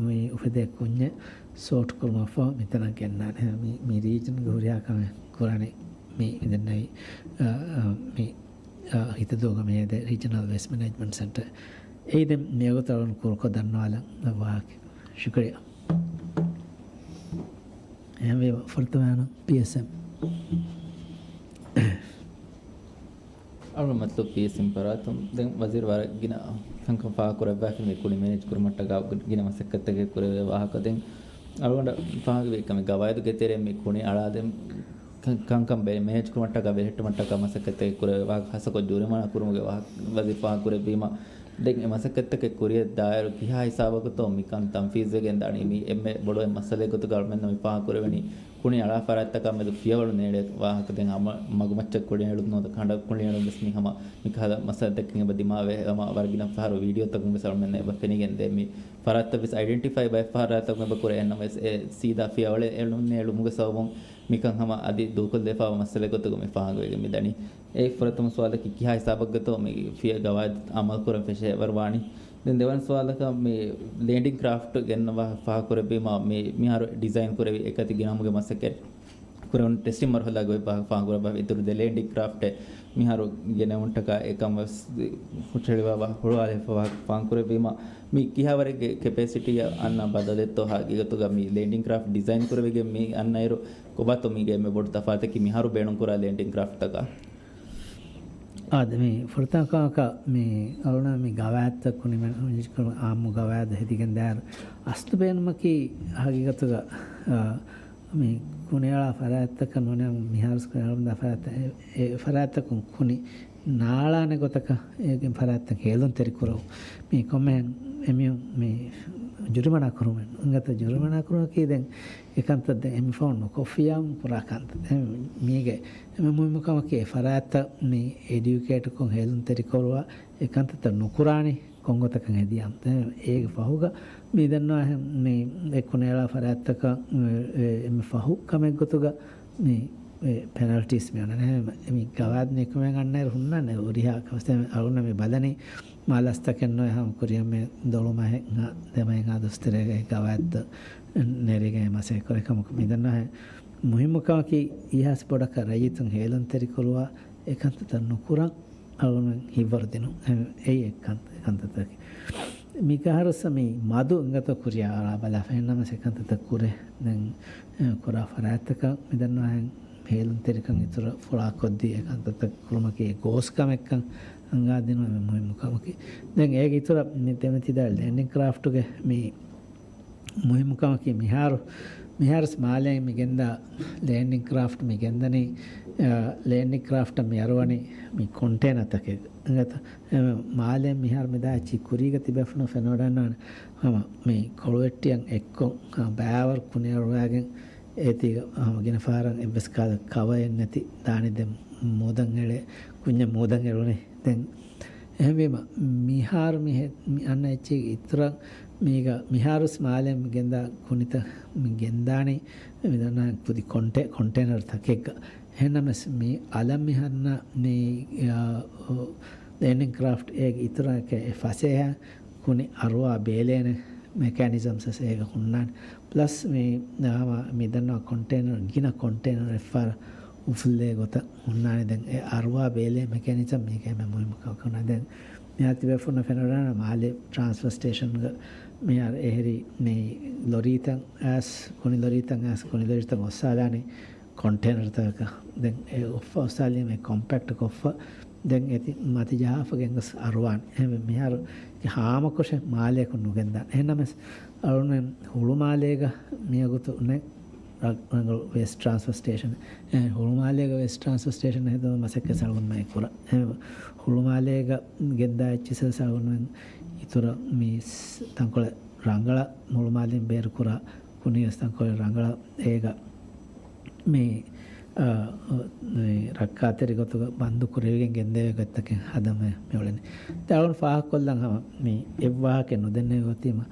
މި އުފެދޭ ކުންޏެއް ސޯޓް ކުރުމަށްފަހު މިތަނަށް ގެންނާނެ. މި، މި ރީޖަންގެ ހުރިހާ ކަމެއް ކުރަނީ މި މިދެންނެވި، އާ، އާ، މި، އާ، ހިތަދޫގަ މި ހޭދޭ ރީޖަނަލް ވޭސްޓް މެނޭޖްމަންޓް ސެންޓަރ. އެއީ ދެން މިވަގުތު އަޅުގަނޑު ކުރުކޮށް ދަންނަވާލަން ވާހަކަ. ޝުކުރިއްޔާ. އެހެންވީމަ ފުރަތަމަ ޕީއެސްއެމް. އަޅުގަނޑު މަތްލަބު ޕީއެސްއެމް ފަރާތުން ދެން ވަޒީރު ވަރަށް ގިނަ ކަންކަން ފާހަގަކުރައްވާފަ މި ކުނި މެނޭޖް ކުރުމަށްޓަކާ ގިނަ މަސައްކަތްތަކެއް ކުރެވޭ ވާހަކަ. ދެން އަޅުގަނޑަށް ފާހަގަވި ކަމެއް ގަވާއިދުގެ ތެރޭ މި ކުނި އަޅާ ދެން ކަން-، ކަންކަން ބެ-، މެނޭޖް ކުރުމަށްޓަކާ ބެހެއްޓުމަށްޓަކާ މަސައްކަތްތަކެއް ކުރެވޭ ވާހަކަ ހަސަކޮށް ޖުރިމާނާ ކުރުމުގެ ވާހަކަ ވަޒީރު ފާހަގަކުރެއްވީމަ، ދެން އެ މަސައްކަތްތަކެއް ކުރިއަށް ދާއިރު ކިހާ ހިސާބަކުތޯ މިކަން ތަންފީޒްވެގެން ދާނީ؟ މި އެންމެ ބޮޑު އެއް މައްސަލައެއް ގޮތުގަ އަޅުމެންނަށް މި ފާހަގަކުރެވެނީ ކުނި އަޅާ ފަރާތްތަކާ މެދު ފިޔަވަޅު ނޭޅޭ ވާހަކަ. ދެން ހަމަ މަގުމައްޗަށް ކުނި އެޅުން ނުވަތަ ކަނޑަށް ކުނި އެޅުން ވެސް މި ހަމަ މި ކަހަލަ މައްސަލަތަކެއް އެބަ ދިމާވޭ. ހަމަ ވަރަށް ގިނަ ފަހަރު ވީޑިއޯތަކުން ވެސް އަޅުމެންނަށް އެބަ ފެނިގެން ދޭ. މި ފަރާތްތައް ވެސް އައިޑެންޓިފައި ބައެއް ފަރާތްތަކުން އެބަ ކުރޭ. އެހެންނަމަވެސް އެ ސީދާ ފިޔަވަޅެއް އެޅުން ނޭޅުމުގެ ސަބަބުން މިކަން ހަމަ އަދި ދޫކޮށްލެވިފައިވާ މައްސަލައެއް ގޮތުގަ މި ފާހަގަވެގެން މި ދަނީ. އެއީ ފުރަތަމަ ސުވާލަކީ ކިހާ ހިސާބަށްގަތޯ މި ފިޔަ ގަވާއިދު އަމަލު ކުރަން ފެށޭ ވަރު ވާނީ. ދެން ދެވަނަ ސުވާލަކަށް މި ލޭންޑިން ކްރާފްޓް ގެންނަވާ ފާހަގަކުރެއްވީމަ، މި މިހާރު ޑިޒައިން ކުރެވި އެކަތި ގިނަވުމުގެ މަސައްކަތް ކުރެވުނު ޓެސްޓިން މަރުހަލާގައި ފާ-، ފާހަގަކުރައްވާ އިތުރު ދެ ލޭންޑިން ކްރާފްޓެއް މިހާރު ގެނެވުންޓަކާ އެކަން ވެސް ހުށަހެޅިވާ ހުޅުވާލެވިފަ ފާހަގަކުރެއްވީމަ، މި ކިހާވަރެއްގެ ކެޕޭސިޓީއަށް އަންނަ ބަދަލެއްތޯ ހަގީގަތުގަ މި ލޭންޑިން ކްރާފްޓް ޑިޒައިން ކުރެވިގެން މި އަންނައިރު ކޮބާތޯ މީގެ އެންމެ ބޮޑު ތަފާތަކީ މިހާރު ބޭނުންކުރާ ލޭންޑިން ކްރާފްޓްތަކާ؟ އާދެ، މި ފުރަތަމަ ކަމަކަށް މި އަޅުނަ މި ގަވާއިދުތައް ކުނި މެ-، އާއްމު ގަވާއިދު ހެދިގެން ދާއިރު އަސްލު ބޭނުމަކީ ހަގީގަތުގަ، އާ، މި ކުނިއަޅާ ފަރާތްތަކަށް ނޫނީ މިހާރު ކުނިއަޅަމުންދާ ފަރާތްތައް، އެ، އެ ފަރާތްތަކުން ކުނި ނާޅާނެ ގޮތަކަށް އޭގެ ފަރާތްތައް ހޭލުންތެރި ކުރައު. މި ކޮންމެހެން އެމީހުން މި ޖުރިމަނާ ކުރުމެއް ނު. އިނގޭތޯ ޖުރިމަނާ ކުރުމަކީ ދެން އެކަންތައް ދެން އެމި ފަހުން ނުކޮށްފިޔާ ކުރާ ކަންތައް. ދެން މީގެ އެންމެ މުހިއްމު ކަމަކީ އެ ފަރާތްތައް މި އެޑިއުކޭޓްކޮށް ހޭލުންތެރިކޮށް އެ ކަންތައްތައް ނުކުރާނީ ކޮންގޮތަކަށް ހެދިޔާ. ދެން އޭގެ ފަހުގަ މި ދަންނަވާހެން މި އެ ކުނިއަޅާ ފަރާތްތަކަށް އެ، އެ، އެންމެ ފަހު ކަމެއް ގޮތުގަ މި އެ ޕެނަލްޓީސް މި އޮންނަނީ. މި ގަވާއިދު ނިކުމެން އަންނައިރު ހުންނާނެ ހުރިހާ ކަމެއް. އަޅުން މި ބަލަނީ މާލަސްތަކެއް ނުވެ ހަމަ ކުރިއަށް މި ދޮޅުމަހެއް ދެމަހެއް ދުސްތެރޭގައި ގަވާއިދު ނެރިގެން މަސައްކަތް ކުރި ކަމަކު. މި ދަންނަވާހެން މުހިއްމު ކަމަކީ އިހާސް ބޮޑަކަށް ރައްޔިތުން ހޭލުންތެރިކުރުވާ އެ ކަންތައްތައް ނުކުރަން އަޅުގަނޑު ހިތްވަރު ދިނުން. އެ-، އެއީ އެއް ކަން-، ކަންތައްތަކެއް. މި ކަހަރަސް މި މަދު އިނގޭތޯ ކުރިއަށް އަޅާ ބަލާފަ. އެހެންނަމަވެސް އެ ކަންތައްތައް ކުރޭ. ދެން، އެ، ކުރާ ފަރާތްތަކަށް މި ދަންނަވާހެން ހޭލުންތެރިކަން އިތުރަށް ފުޅާކޮށްދީ އެ ކަންތައްތައް ކުރުމަކީ އެ ގޯސް ކަމެއްކަން އަންގާދިނުން އެންމެ މުހިއްމު ކަމަކީ. ދެން އޭގެ އިތުރަށް މި ދެމެތިދާ ލޭންޑިން ކްރާފްޓުގެ މި މުހިއްމު ކަމަކީ މިހާރު، މިހާރު މާލޭ މި ގެންދާ ލޭންޑިން ކްރާފްޓް މި ގެންދަނީ، އަ، ލޭންޑިން ކްރާފްޓަށް މި އަރުވަނީ މި ކޮންޓޭނަރ ތަކެއް. އިނގޭތަ؟ އެ، މާލޭ މިހާރު މި ދާ އެއްޗި ކުރީގަ ތިބޭފުޅުން ފެނިވަޑަންނާނެ ހަމަ މި ކޮޅުވެއްޓިއަށް އެއްކޮށް، އަ، ބައިވަރު ކުނިއަރުވާގެން އޭތީގަ ހަމަ ގިނަ ފަހަރަށް އެއްވެސް ކަހަލަ ކަވައެއް ނެތި ދާނީ ދެން މޫދަށް އެޅޭ، ކުންޏެއް މޫދަށް އެޅުނީ. ދެން އެހެންވީމަ، މިހާރު މި ހެ-، މި އަންނަ އެއްޗެއްގެ އިތުރަށް މީގަ މިހާރުވެސް މާލޭ މި ގެންދާ ކުނިތައް މި ގެންދާނީ މި ދަންނަ ކުދި ކޮންޓޭ-، ކޮންޓޭނަރ ތަކެއްގަ. އެހެންނަމަވެސް މި އަލަށް މި ހަންނަ މި، އާ، ލޭންޑިން ކްރާފްޓް އޭގެ އިތުރަކަށް އެ ފަސޭހަ ކުނި އަރުވާ ބޭލޭނެ މެކޭނިޒަމްސް ވެސް އޭގަ ހުންނާނެ. ޕްލަސް މި ހަމަ މި ދަންނަ ކޮންޓޭނަރ، ގިނަ ކޮންޓޭނަރ އެއްފަހަރަށް އުފުއްލޭ ގޮތަށް ހުންނާނެ. ދެން އެ އަރުވާ ބޭލޭ މެކޭނިޒަމް މީގެ އެންމެ މުހިއްމު ކަމަކަށް ހުންނާނެ. ދެން މިހާރު ތިބޭފުޅުންނަށް ފެނިވަޑަންނާނެ މާލޭ ޓްރާންސްފަރ ސްޓޭޝަންގަ މިހާރު އެހެރީ މި ލޮރީތައް އައިސް، ކުނި ލޮރީތައް އައިސް، ކުނި ލޮރީތައް އޮއްސާލާނީ ކޮންޓޭނަރ ތަކަކަށް. ދެން އެ އޮއްފަ އޮއްސާލީމަ ކޮމްޕެކްޓް ކޮށްފަ ދެން އެތި މަތި ޖަހާފަ ގެންގޮސް އަރުވާނެ. އެހެންވެ މިހާރު ހާމަކޮށެއް މާލޭކުން ނުގެންދާނެ. އެހެންނަމަވެސް އަޅުގަނޑުމެން ހުޅުމާލޭގަ މިވަގުތު އޮންނަ ރަ-، ރަނގަޅު ވޭސްޓް ޓްރާންސްފަ ސްޓޭޝަން، އެ، ހުޅުމާލޭގަ ވޭސްޓް ޓްރާންސްފަ ސްޓޭޝަން ހެދުމަށް މަސައްކަތް އަޅުގަނޑުމެން ކުރަން. އެ، ހުޅުމާލޭގަ ގެންދާ އެއްޗިސް އަޅުގަނޑުމެން އިތުރަށް މި ސް-، ތަންކޮޅެއް ރަނގަޅަށް ހުޅުމާލެއިން ބޭރުކުރާ ކުނިވެސް ތަންކޮޅެއް ރަނގަޅަށް އޭގަ މި، އާ، މި ރައްކާތެރި ގޮތުގަ ބަންދު ކުރެވިގެން ގެންދެވޭ ގޮތްތަކެއް ހަދަމެ މި އުޅެނީ. ދެން އަޅުން ފާހަގަކޮށްލަން ހަމަ މި އެއްވާހަކަ ނުދެންނެވި ގޮތީމަ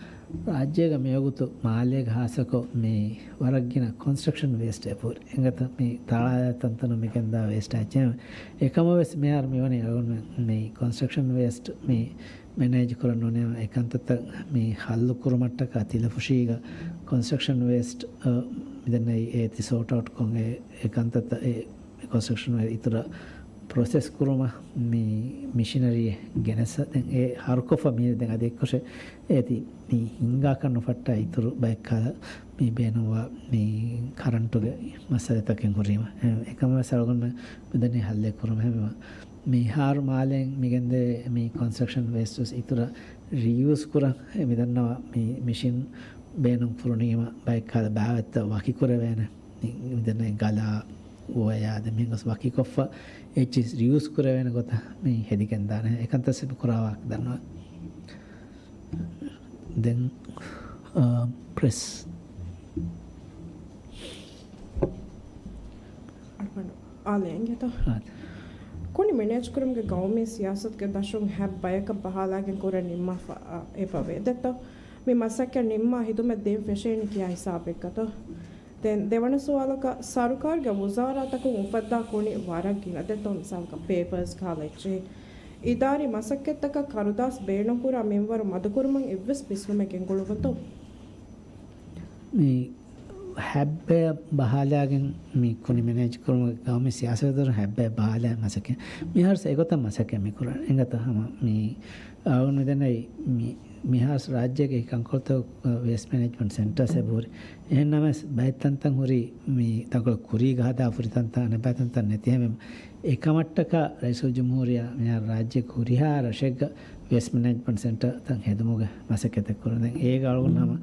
ރާއްޖޭގަ މިވަގުތު މާލޭގަ ހާއްސަކޮށް މި ވަރަށް ގިނަ ކޮންސްޓްރަކްޝަން ވޭސްޓް އެބަހުރި. އެނގޭތަ މި ތަޅާލާ ތަންތަނުން މިގެންދާ ވޭސްޓާ އެއްޗެއް. އެކަމަށް ވެސް މިހާރު މިވަނީ އަޅުގަނޑުމެން މި ކޮންސްޓްރަކްޝަން ވޭސްޓް މި މެނޭޖް ކުރަން ނޫނޭ އެކަންތައްތައް މި ހައްލު ކުރުމަށްޓަކާ ތިލަފުށީގަ ކޮންސްޓްރަކްޝަން ވޭސްޓް، އަ، މިދެންނެވި އޭތި ސޯޓް އައުޓް ކޮށް އެ، އެ ކަންތައްތައް އެ، އެ ކޮންސްޓްރަކްޝަން ވޭސްޓް އިތުރަށް ޕްރޮސެސް ކުރުމަށް މި މިޝިނަރީ ގެނެސް ދެން އެ ހަރުކޮށްފަ މި ދެން އަދި އެއްކޮށެ އޭތި މި ހިންގާކަށް ނުފައްޓާ އިތުރު ބައެއްކަހަލަ މި ބޭނުންވާ މި ކަރަންޓުގެ މައްސަލަތަކެއް ހުރީމަ. އެ، އެކަމަށް ވެސް އަޅުގަނޑުމެން މިދަނީ ހައްލެއް ކުރުމަށް ހެންވީމަ. މިހާރު މާލޭން މިގެންދެވޭ މި ކޮންސްޓްރަކްޝަން ވޭސްޓް ވެސް އިތުރަށް ރީޔޫސް ކުރަން އެ މިދަންނަވާ މި މިޝިން ބޭނުން ކުރުނީމަ ބައެއްކަހަލަ ބާވަތްތައް ވަކިކުރެވޭނެ. މި، މިދަނީ ގަލާ، އޮޔާ ދެން މިހެން ގޮސް ވަކިކޮށްފަ އެއްޗިސް ރީޔޫސް ކުރެވޭނެ ގޮތަށް މި ހެދިގެންދާނެ. އެކަންތައް ސިން ކުރާ ވާހަކަ ދަންނަވަން. ދެން، އާ، ޕްރެސް. އާލެ އިނގޭތޯ؟ އާދެ. ކުނި މެނޭޖް ކުރުމުގެ ގައުމީ ސިޔާސަތުގެ ދަށުން ހަތް ބަޔަކަށް ބަހާލާގެން ކުރަން ނިންމާފަ، އާ، އެބަވޭ. ދެއްތޯ؟ މި މަސައްކަތް ނިންމާ ހިދުމަތް ދޭން ފެށޭނީ ކިހާ ހިސާބެއްގަތޯ؟ ދެން ދެވަނަ ސުވާލަކަށް، ސަރުކާރުގެ ވުޒާރާތަކުން އުފައްދާ ކުނި ވަރަށް ގިނަ ދެއްތޯ، މިސާލަކަށް ޕޭޕަރސް ކަހަލަ އެއްޗެހި. އިދާރީ މަސައްކަތްތަކަށް ކަރުދާސް ބޭނުންކުރާ މިންވަރު މަދުކުރުމަށް އެއްވެސް ބިސްނުމެއް ގެންގުޅުވަތޯ؟ މި ހަތް ބަޔަށް ބަހާލާގެން މި ކުނި މެނޭޖް ކުރުމުގެ ގައުމީ ސިޔާސަތު ހަތް ބަޔަށް ބަހާލާ މަސައްކަތް. މިހާރު އެގޮތަށް މަސައްކަތް މި ކުރަން. އެނގޭތަ ހަމަ މި އަޅުގަނޑު މިދަނީ މި މިހާރު ރާއްޖޭގެ ކަންކޮޅުތަކު ވޭސްޓް މެނޭޖްމަންޓް ސެންޓަރސް އެބަހުރި. އެހެންނަމަވެސް ބައެއް ތަންތަން ހުރީ މި ތަންކޮޅެއް ކުރީގަ ހަދާ ހުރި ތަންތަން އަނެއްބައި ތަންތަން ނެތި ހެންވީމަ. އެކަމަށްޓަކާ ރައީސުލްޖުމްހޫރިއްޔާ މިހާރު ރާއްޖޭގެ ހުރިހާ ރަށެއްގަ ވޭސްޓް މެނޭޖްމަންޓް ސެންޓަރ ތައް ހެދުމުގެ މަސައްކަތެއް ކުރަން. ދެން އޭގަ އަޅުގަނޑު ހަމަ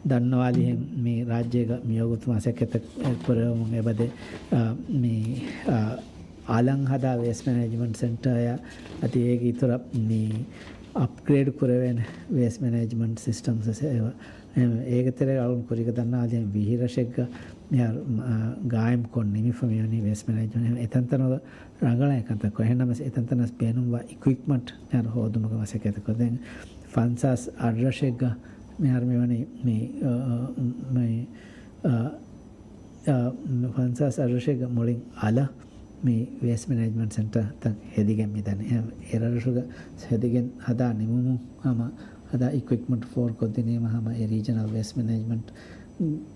ދަންނަވާލިހެން މި ރާއްޖޭގަ މިވަގުތު މަސައްކަތެއް ކުރެވެމުން އެބަދޭ، އާ، މި، އާ، އަލަށް ހަދާ ވޭސްޓް މެނޭޖްމަންޓް ސެންޓަރއާ އަދި އޭގެ އިތުރަށް މި އަޕްގްރޭޑް ކުރެވޭނެ ވޭސްޓް މެނޭޖްމަންޓް ސިސްޓަމްސް އެވަ. އެ، އޭގެ ތެރޭގަ އަޅުން ކުރީގަ ދަންނަވާލިހެން ވިހި ރަށެއްގަ މިހާރު، އާ، ގާއިމްކޮށް ނިމިފަ މިވަނީ ވޭސްޓް މެނޭޖްމަންޓް. އެތަންތަނުގަ ރަނގަޅަށް އެކަންތައް ކުރޭ. އެހެންނަމަވެސް އެތަންތަނަސް ބޭނުންވާ އިކުއިޕްމަންޓް މިހާރު ހޯދުމުގެ މަސައްކަތް ކުރޭ. ދެން ފަންސާސް އަށް ރަށެއްގަ މިހާރު މިވަނީ މި، އަ، އަ، މި، އަ، އަ، ފަންސާސް އަށް ރަށެއްގަ މުޅިން އަލަށް މި ވޭސްޓް މެނޭޖްމަންޓް ސެންޓަރ ތައް ހެދިގެން މިދަނީ. އެ، އެރަށްރަށުގަ ހެދިގެން ހަދާ ނިމުމުން ހަމަ ހަދާ އިކުއިޕްމަންޓް ފޯރުކޮށްދިނީމަ ހަމަ އެ ރީޖަނަލް ވޭސްޓް މެނޭޖްމަންޓް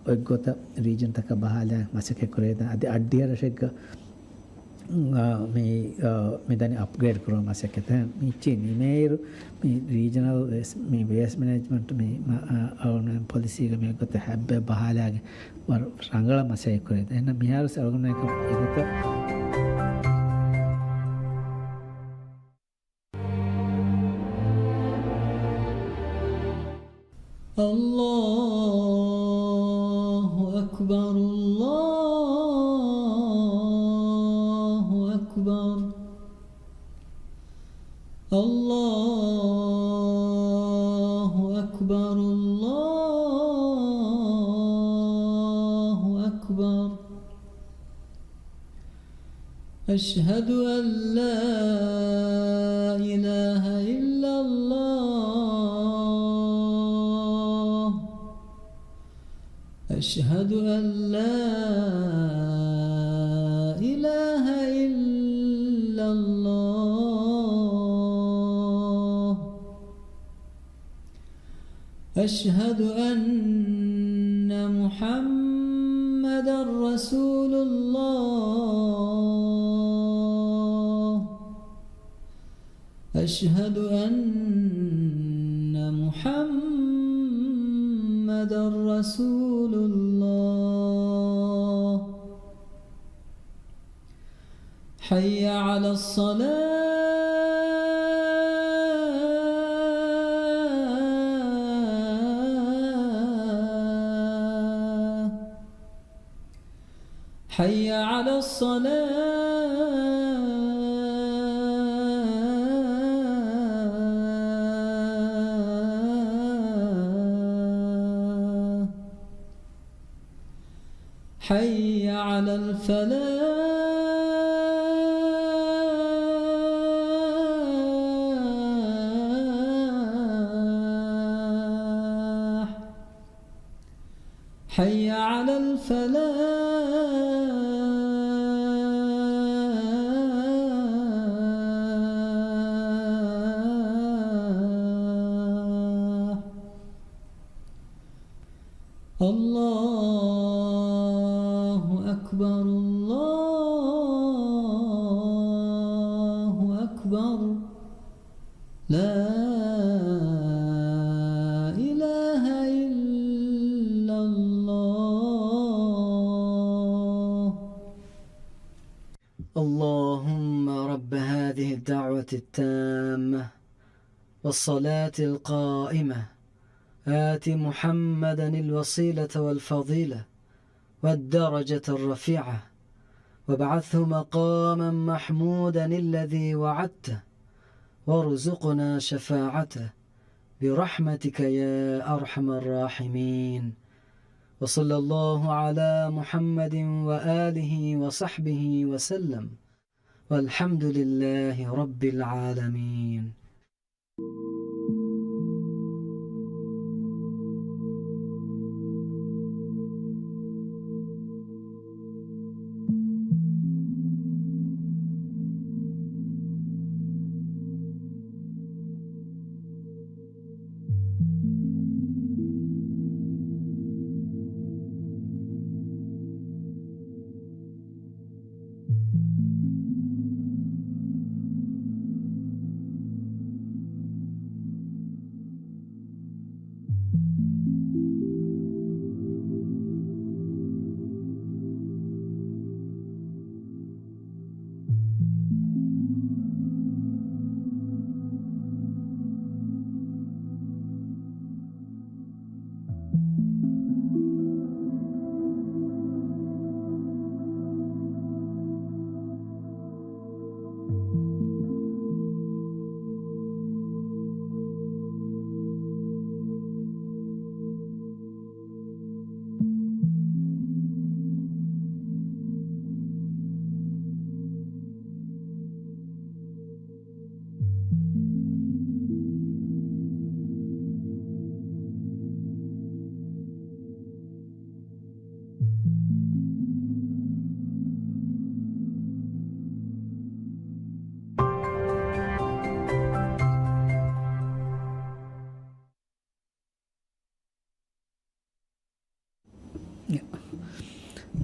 އޮތްގޮތަށް ރީޖަންތަކަށް ބަހާލާ މަސައްކަތް ކުރޭ. ދެން އަދި އައްޑިހަ ރަށެއްގަ އާ، މި، އާ، މިދަނީ އަޕްގްރޭޑް ކުރުމަށް މަސައްކަތެއް. މިއްޗި ނިމޭއިރު، މި ރީޖަނަލް ވޭސް، މި ވޭސްޓް މެނޭޖްމަންޓް މި މަ-، އާ، އަޅުގަނޑުމެން ޕޮލިސީގަ މި ގޮތަށް ހައްބެ ބަހާލާގެ ވަރަށް ރަނގަޅަށް މަސައްކަތް ކުރޭ. އެހެން މިހާރު އަޅުގަނޑުމެން އެގޮތަށް الله أكبر، الله أكبر، الله أكبر، الله أكبر. أشهد أن لا إله إلا الله. أشهد أن لا إله إلا الله. أشهد أن محمدا رسول الله. أشهد أن محمدا رسول الله. حي على الصلاة. حي على الصلاة. حي على الفلاح. حي على الفلاح. الله أكبر، الله أكبر. لا إله إلا الله. اللهم رب هذه الدعوة التامة والصلاة القائمة، آت محمدا الوسيلة والفضيلة والدرجة الرفيعة، وابعثه مقاما محمودا الذي وعدته، وارزقنا شفاعته برحمتك يا أرحم الراحمين. وصلى الله على محمد وآله وصحبه وسلم. والحمد لله رب العالمين.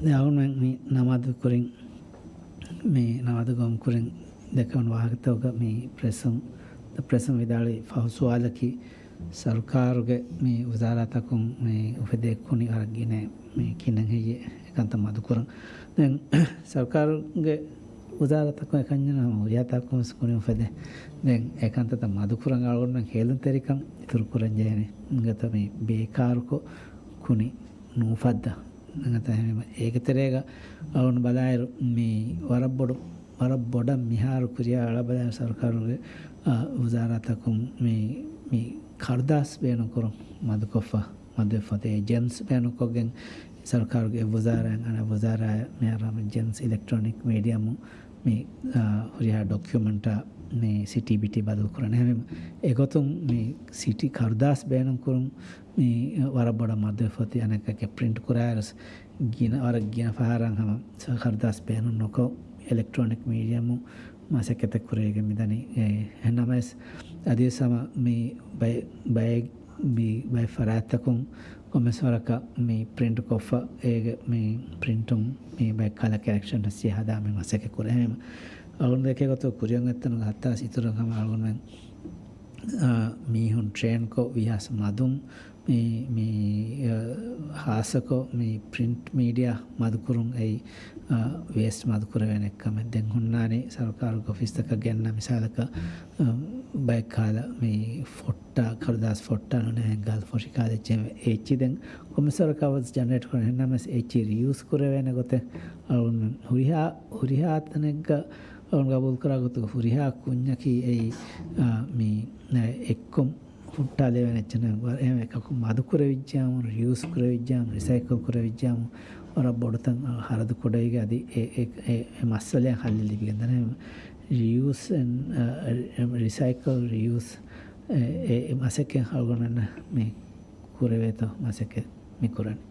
ދެން އަޅުގަނޑުމެން މި ނަމާދު ކުރިން، މި ނަމާދު ގޮވުން ކުރިން ދެކެވުނު ވާހަކަތަކުގަ މި ޕްރެސުން، ދަ ޕްރެސުން ވިދާޅުވި ފަހު ސުވާލަކީ، ސަރުކާރުގެ މި ވުޒާރާތަކުން މި އުފެދޭ ކުނި ވަރަށް ގިނަ މި ކިހިނެއް ހެއްޔޭ އެކަންތައް މަދުކުރަން. ދެން ސަރުކާރުގެ ވުޒާރާތަކުން އެކަންޏެއް ނޫން، ހުރިހާ ތަކަކުން ވެސް ކުނި އުފެދޭ. ދެން އެކަންތައް މަދުކުރަން އަޅުގަނޑުމެން ހޭލުންތެރިކަން އިތުރު ކުރަން ޖެހޭނެ. އިނގޭތޯ މި ބޭކާރުކޮށް ކުނި ނުއުފައްދާ. ނަގަތަ އެހެންވީމަ، އޭގެ ތެރޭގަ އަޅުގަނޑު ބަލާއިރު، މި ވަރަށް ބޮޑު، ވަރަށް ބޮޑަށް މިހާރު ކުރިޔާ އަޅާ ބަލާއިރު، ސަރުކާރުގެ، އާ، ވުޒާރާތަކުން މި، މި ކަރުދާސް ބޭނުންކުރުން މަދުކޮށްފަ، މަދުވެފަ އޮތޭ އެޖެންޓްސް ބޭނުންކޮށްގެން، ސަރުކާރުގެ އެއް ވުޒާރާއިން އަނެއް ވުޒާރާއަށް މިހާރު އެޖެންޓްސް އިލެކްޓްރޯނިކް މީޑިއަމު މި، އާ، ހުރިހާ ޑޮކިއުމެންޓާ މި ސިޓީ ބިޓީ ބަދަލު ކުރަން. އެހެންވީމަ، އެގޮތުން މި ސިޓީ ކަރުދާސް ބޭނުންކުރުން މި ވަރަށް ބޮޑަށް މަދުވެފަ އޮތީ. އަނެއްކާ ޕްރިންޓް ކުރާއިރު ގިނަ، ވަރަށް ގިނަ ފަހަރަށް ހަމަ ކަރުދާސް ބޭނުން ނުކޮށް، އިލެކްޓްރޯނިކް މީޑިއަމު މަސައްކަތެއް ކުރެވިގެން މިދަނީ. އެ، އެހެންނަމަވެސް، އަދިވެސް ހަމަ މި ބައެއް، ބައެއް، މި ބައެއް ފަރާތްތަކުން ކޮންމެސް ވަރަކަށް މި ޕްރިންޓް ކޮށްފަ، އޭގެ މި ޕްރިންޓުން މި ބައެއް ކަލަ ކަރެކްޝަން ހަދާ މި މަސައްކަތް ކުރޭ. އެހެންވީމަ، އަޅުގަނޑު ދެކޭ ގޮތުގަ ކުރިއަށް އޮތްތަނުގަ ހައްތާސް އިތުރަށް ހަމަ އަޅުގަނޑުމެން، އާ، މީހުން ޓްރޭންކޮށް ވީހާވެސް މަދުން މި، މި، އާ، ހާއްސަކޮށް މި ޕްރިންޓް މީޑިއާ މަދުކުރުން އެއީ، އާ، ވޭސްޓް މަދުކުރެވޭނެ ކަމެއް. ދެން ހުންނާނީ ސަރުކާރުގެ އޮފީސްތަކަށް ގެންނަ މިސާލަކަށް، އާ، ބައެއް ކަހަލަ މި ފޮއްޓާ، ކަރުދާސް ފޮއްޓާ ނޫނީ ގަލްފޮށި ކަހަލަ އެއްޗެއް އެއްޗި ދެން ކޮންމެސް ވަރަކަށް ވެސް ޖެނެރޭޓް ކުރަން. އެހެންނަމަވެސް އެއްޗި ރީޔޫސް ކުރެވޭނެ ގޮތެއް އަޅުގަނޑުމެން ހުރިހާ، ހުރިހާ ތަނެއްގަ އަޅުގަނޑު ގަބޫލުކުރާ ގޮތުގަ ހުރިހާ ކުންޏަކީ އެއީ، އާ، މި، އެ، އެއްކޮށް ހުއްޓާލެވޭނެ އެއްޗެއް ނޫން. އެހެން އެކަކު މަދު ކުރެވިއްޖާމު، ރީޔޫސް ކުރެވިއްޖާމު، ރިސައިކަލް ކުރެވިއްޖާމު، ވަރަށް ބޮޑުތަން ހަރަދު ކުޑަވިގެން އަދި އެ، އެ، އެ، އެ މައްސަލައަށް ހައްލެއް ލިބިގެންދާނެ. ރީޔޫސް އެންޑް، އަ، އެ، ރިސައިކަލް، ރީޔޫސް، އެ، އެ، އެ މަސައްކަތް އަޅުގަނޑުމެންނަށް މި ކުރެވޭތޯ މަސައްކަތް މި ކުރަނީ.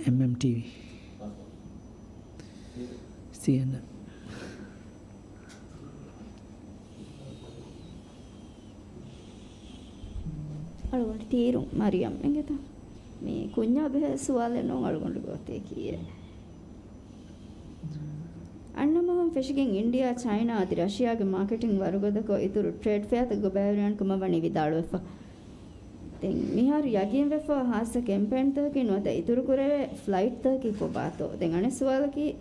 އެމްއެމްޓީވީ. ސީއެންއެން. އަޅުގަނޑު ތީރު މަރިޔަމް އެނގޭތަ؟ މި ކުންޏާ ބެހޭ ސުވާލެއް ނޫން އަޅުގަނޑު ގޯތޭ ކީއެއް. އަންނަ މަހުން ފެށިގެން އިންޑިއާ، ޗައިނާ އަދި ރަޝިޔާގެ މާކެޓިން ވަރުގަދަކޮށް އިތުރު ޓްރޭޑް ފެއާތައް ގޮ ބައިވެރިވާނެކަމަށް ވަނީ ވިދާޅުވެފަ. ދެން މިހާރު ޔަގީންވެފަ ހާއްސަ ކެމްޕޭންތަކަކީ ނުވަތަ އިތުރު ކުރެވޭ ފްލައިޓްތަކަކީ ކޮބާތޯ؟ ދެން އަނެއް ސުވާލަކީ،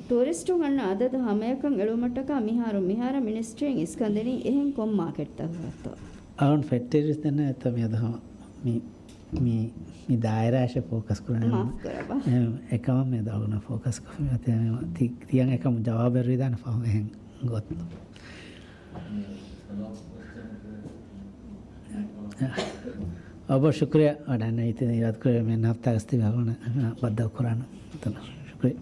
ޓޫރިސްޓުން އަންނަ އަދަދު ހަމަޔަކަށް އެޅުމަށްޓަކާ މިހާރު މިހާރަށް މިނިސްޓްރީން އިސްކަންދެނީ އެހެން ކޮން މާކެޓްތަކަކަށްތޯ؟ އަޅުން ފެއްޓެރިސް ދެންނެވި އެތަ މިއަދު ހަމަ މި، މި، މި ދާއިރާއަށް ފޯކަސް ކުރަން. މާފް ކުރައްވާ. އެ، އެކަމަށް މިއަދު އަޅުގަނޑަށް ފޯކަސް ކޮށްފި މިއޮތީ ތި-، ތިޔަން އެކަމަށް ޖަވާބެއް ރުއިދާނެ ފަހު އެހެން ގޮތް. އެ، އެ، އޮބަ ޝުކުރިޔާ ވަޑަން އިތި އިރާދަ ކުރެ މެން ހަފްތާގަސް ތިބި އަޅުގަނޑަށް ބައްދަލު ކުރާނަ. ޝުކުރިޔާ.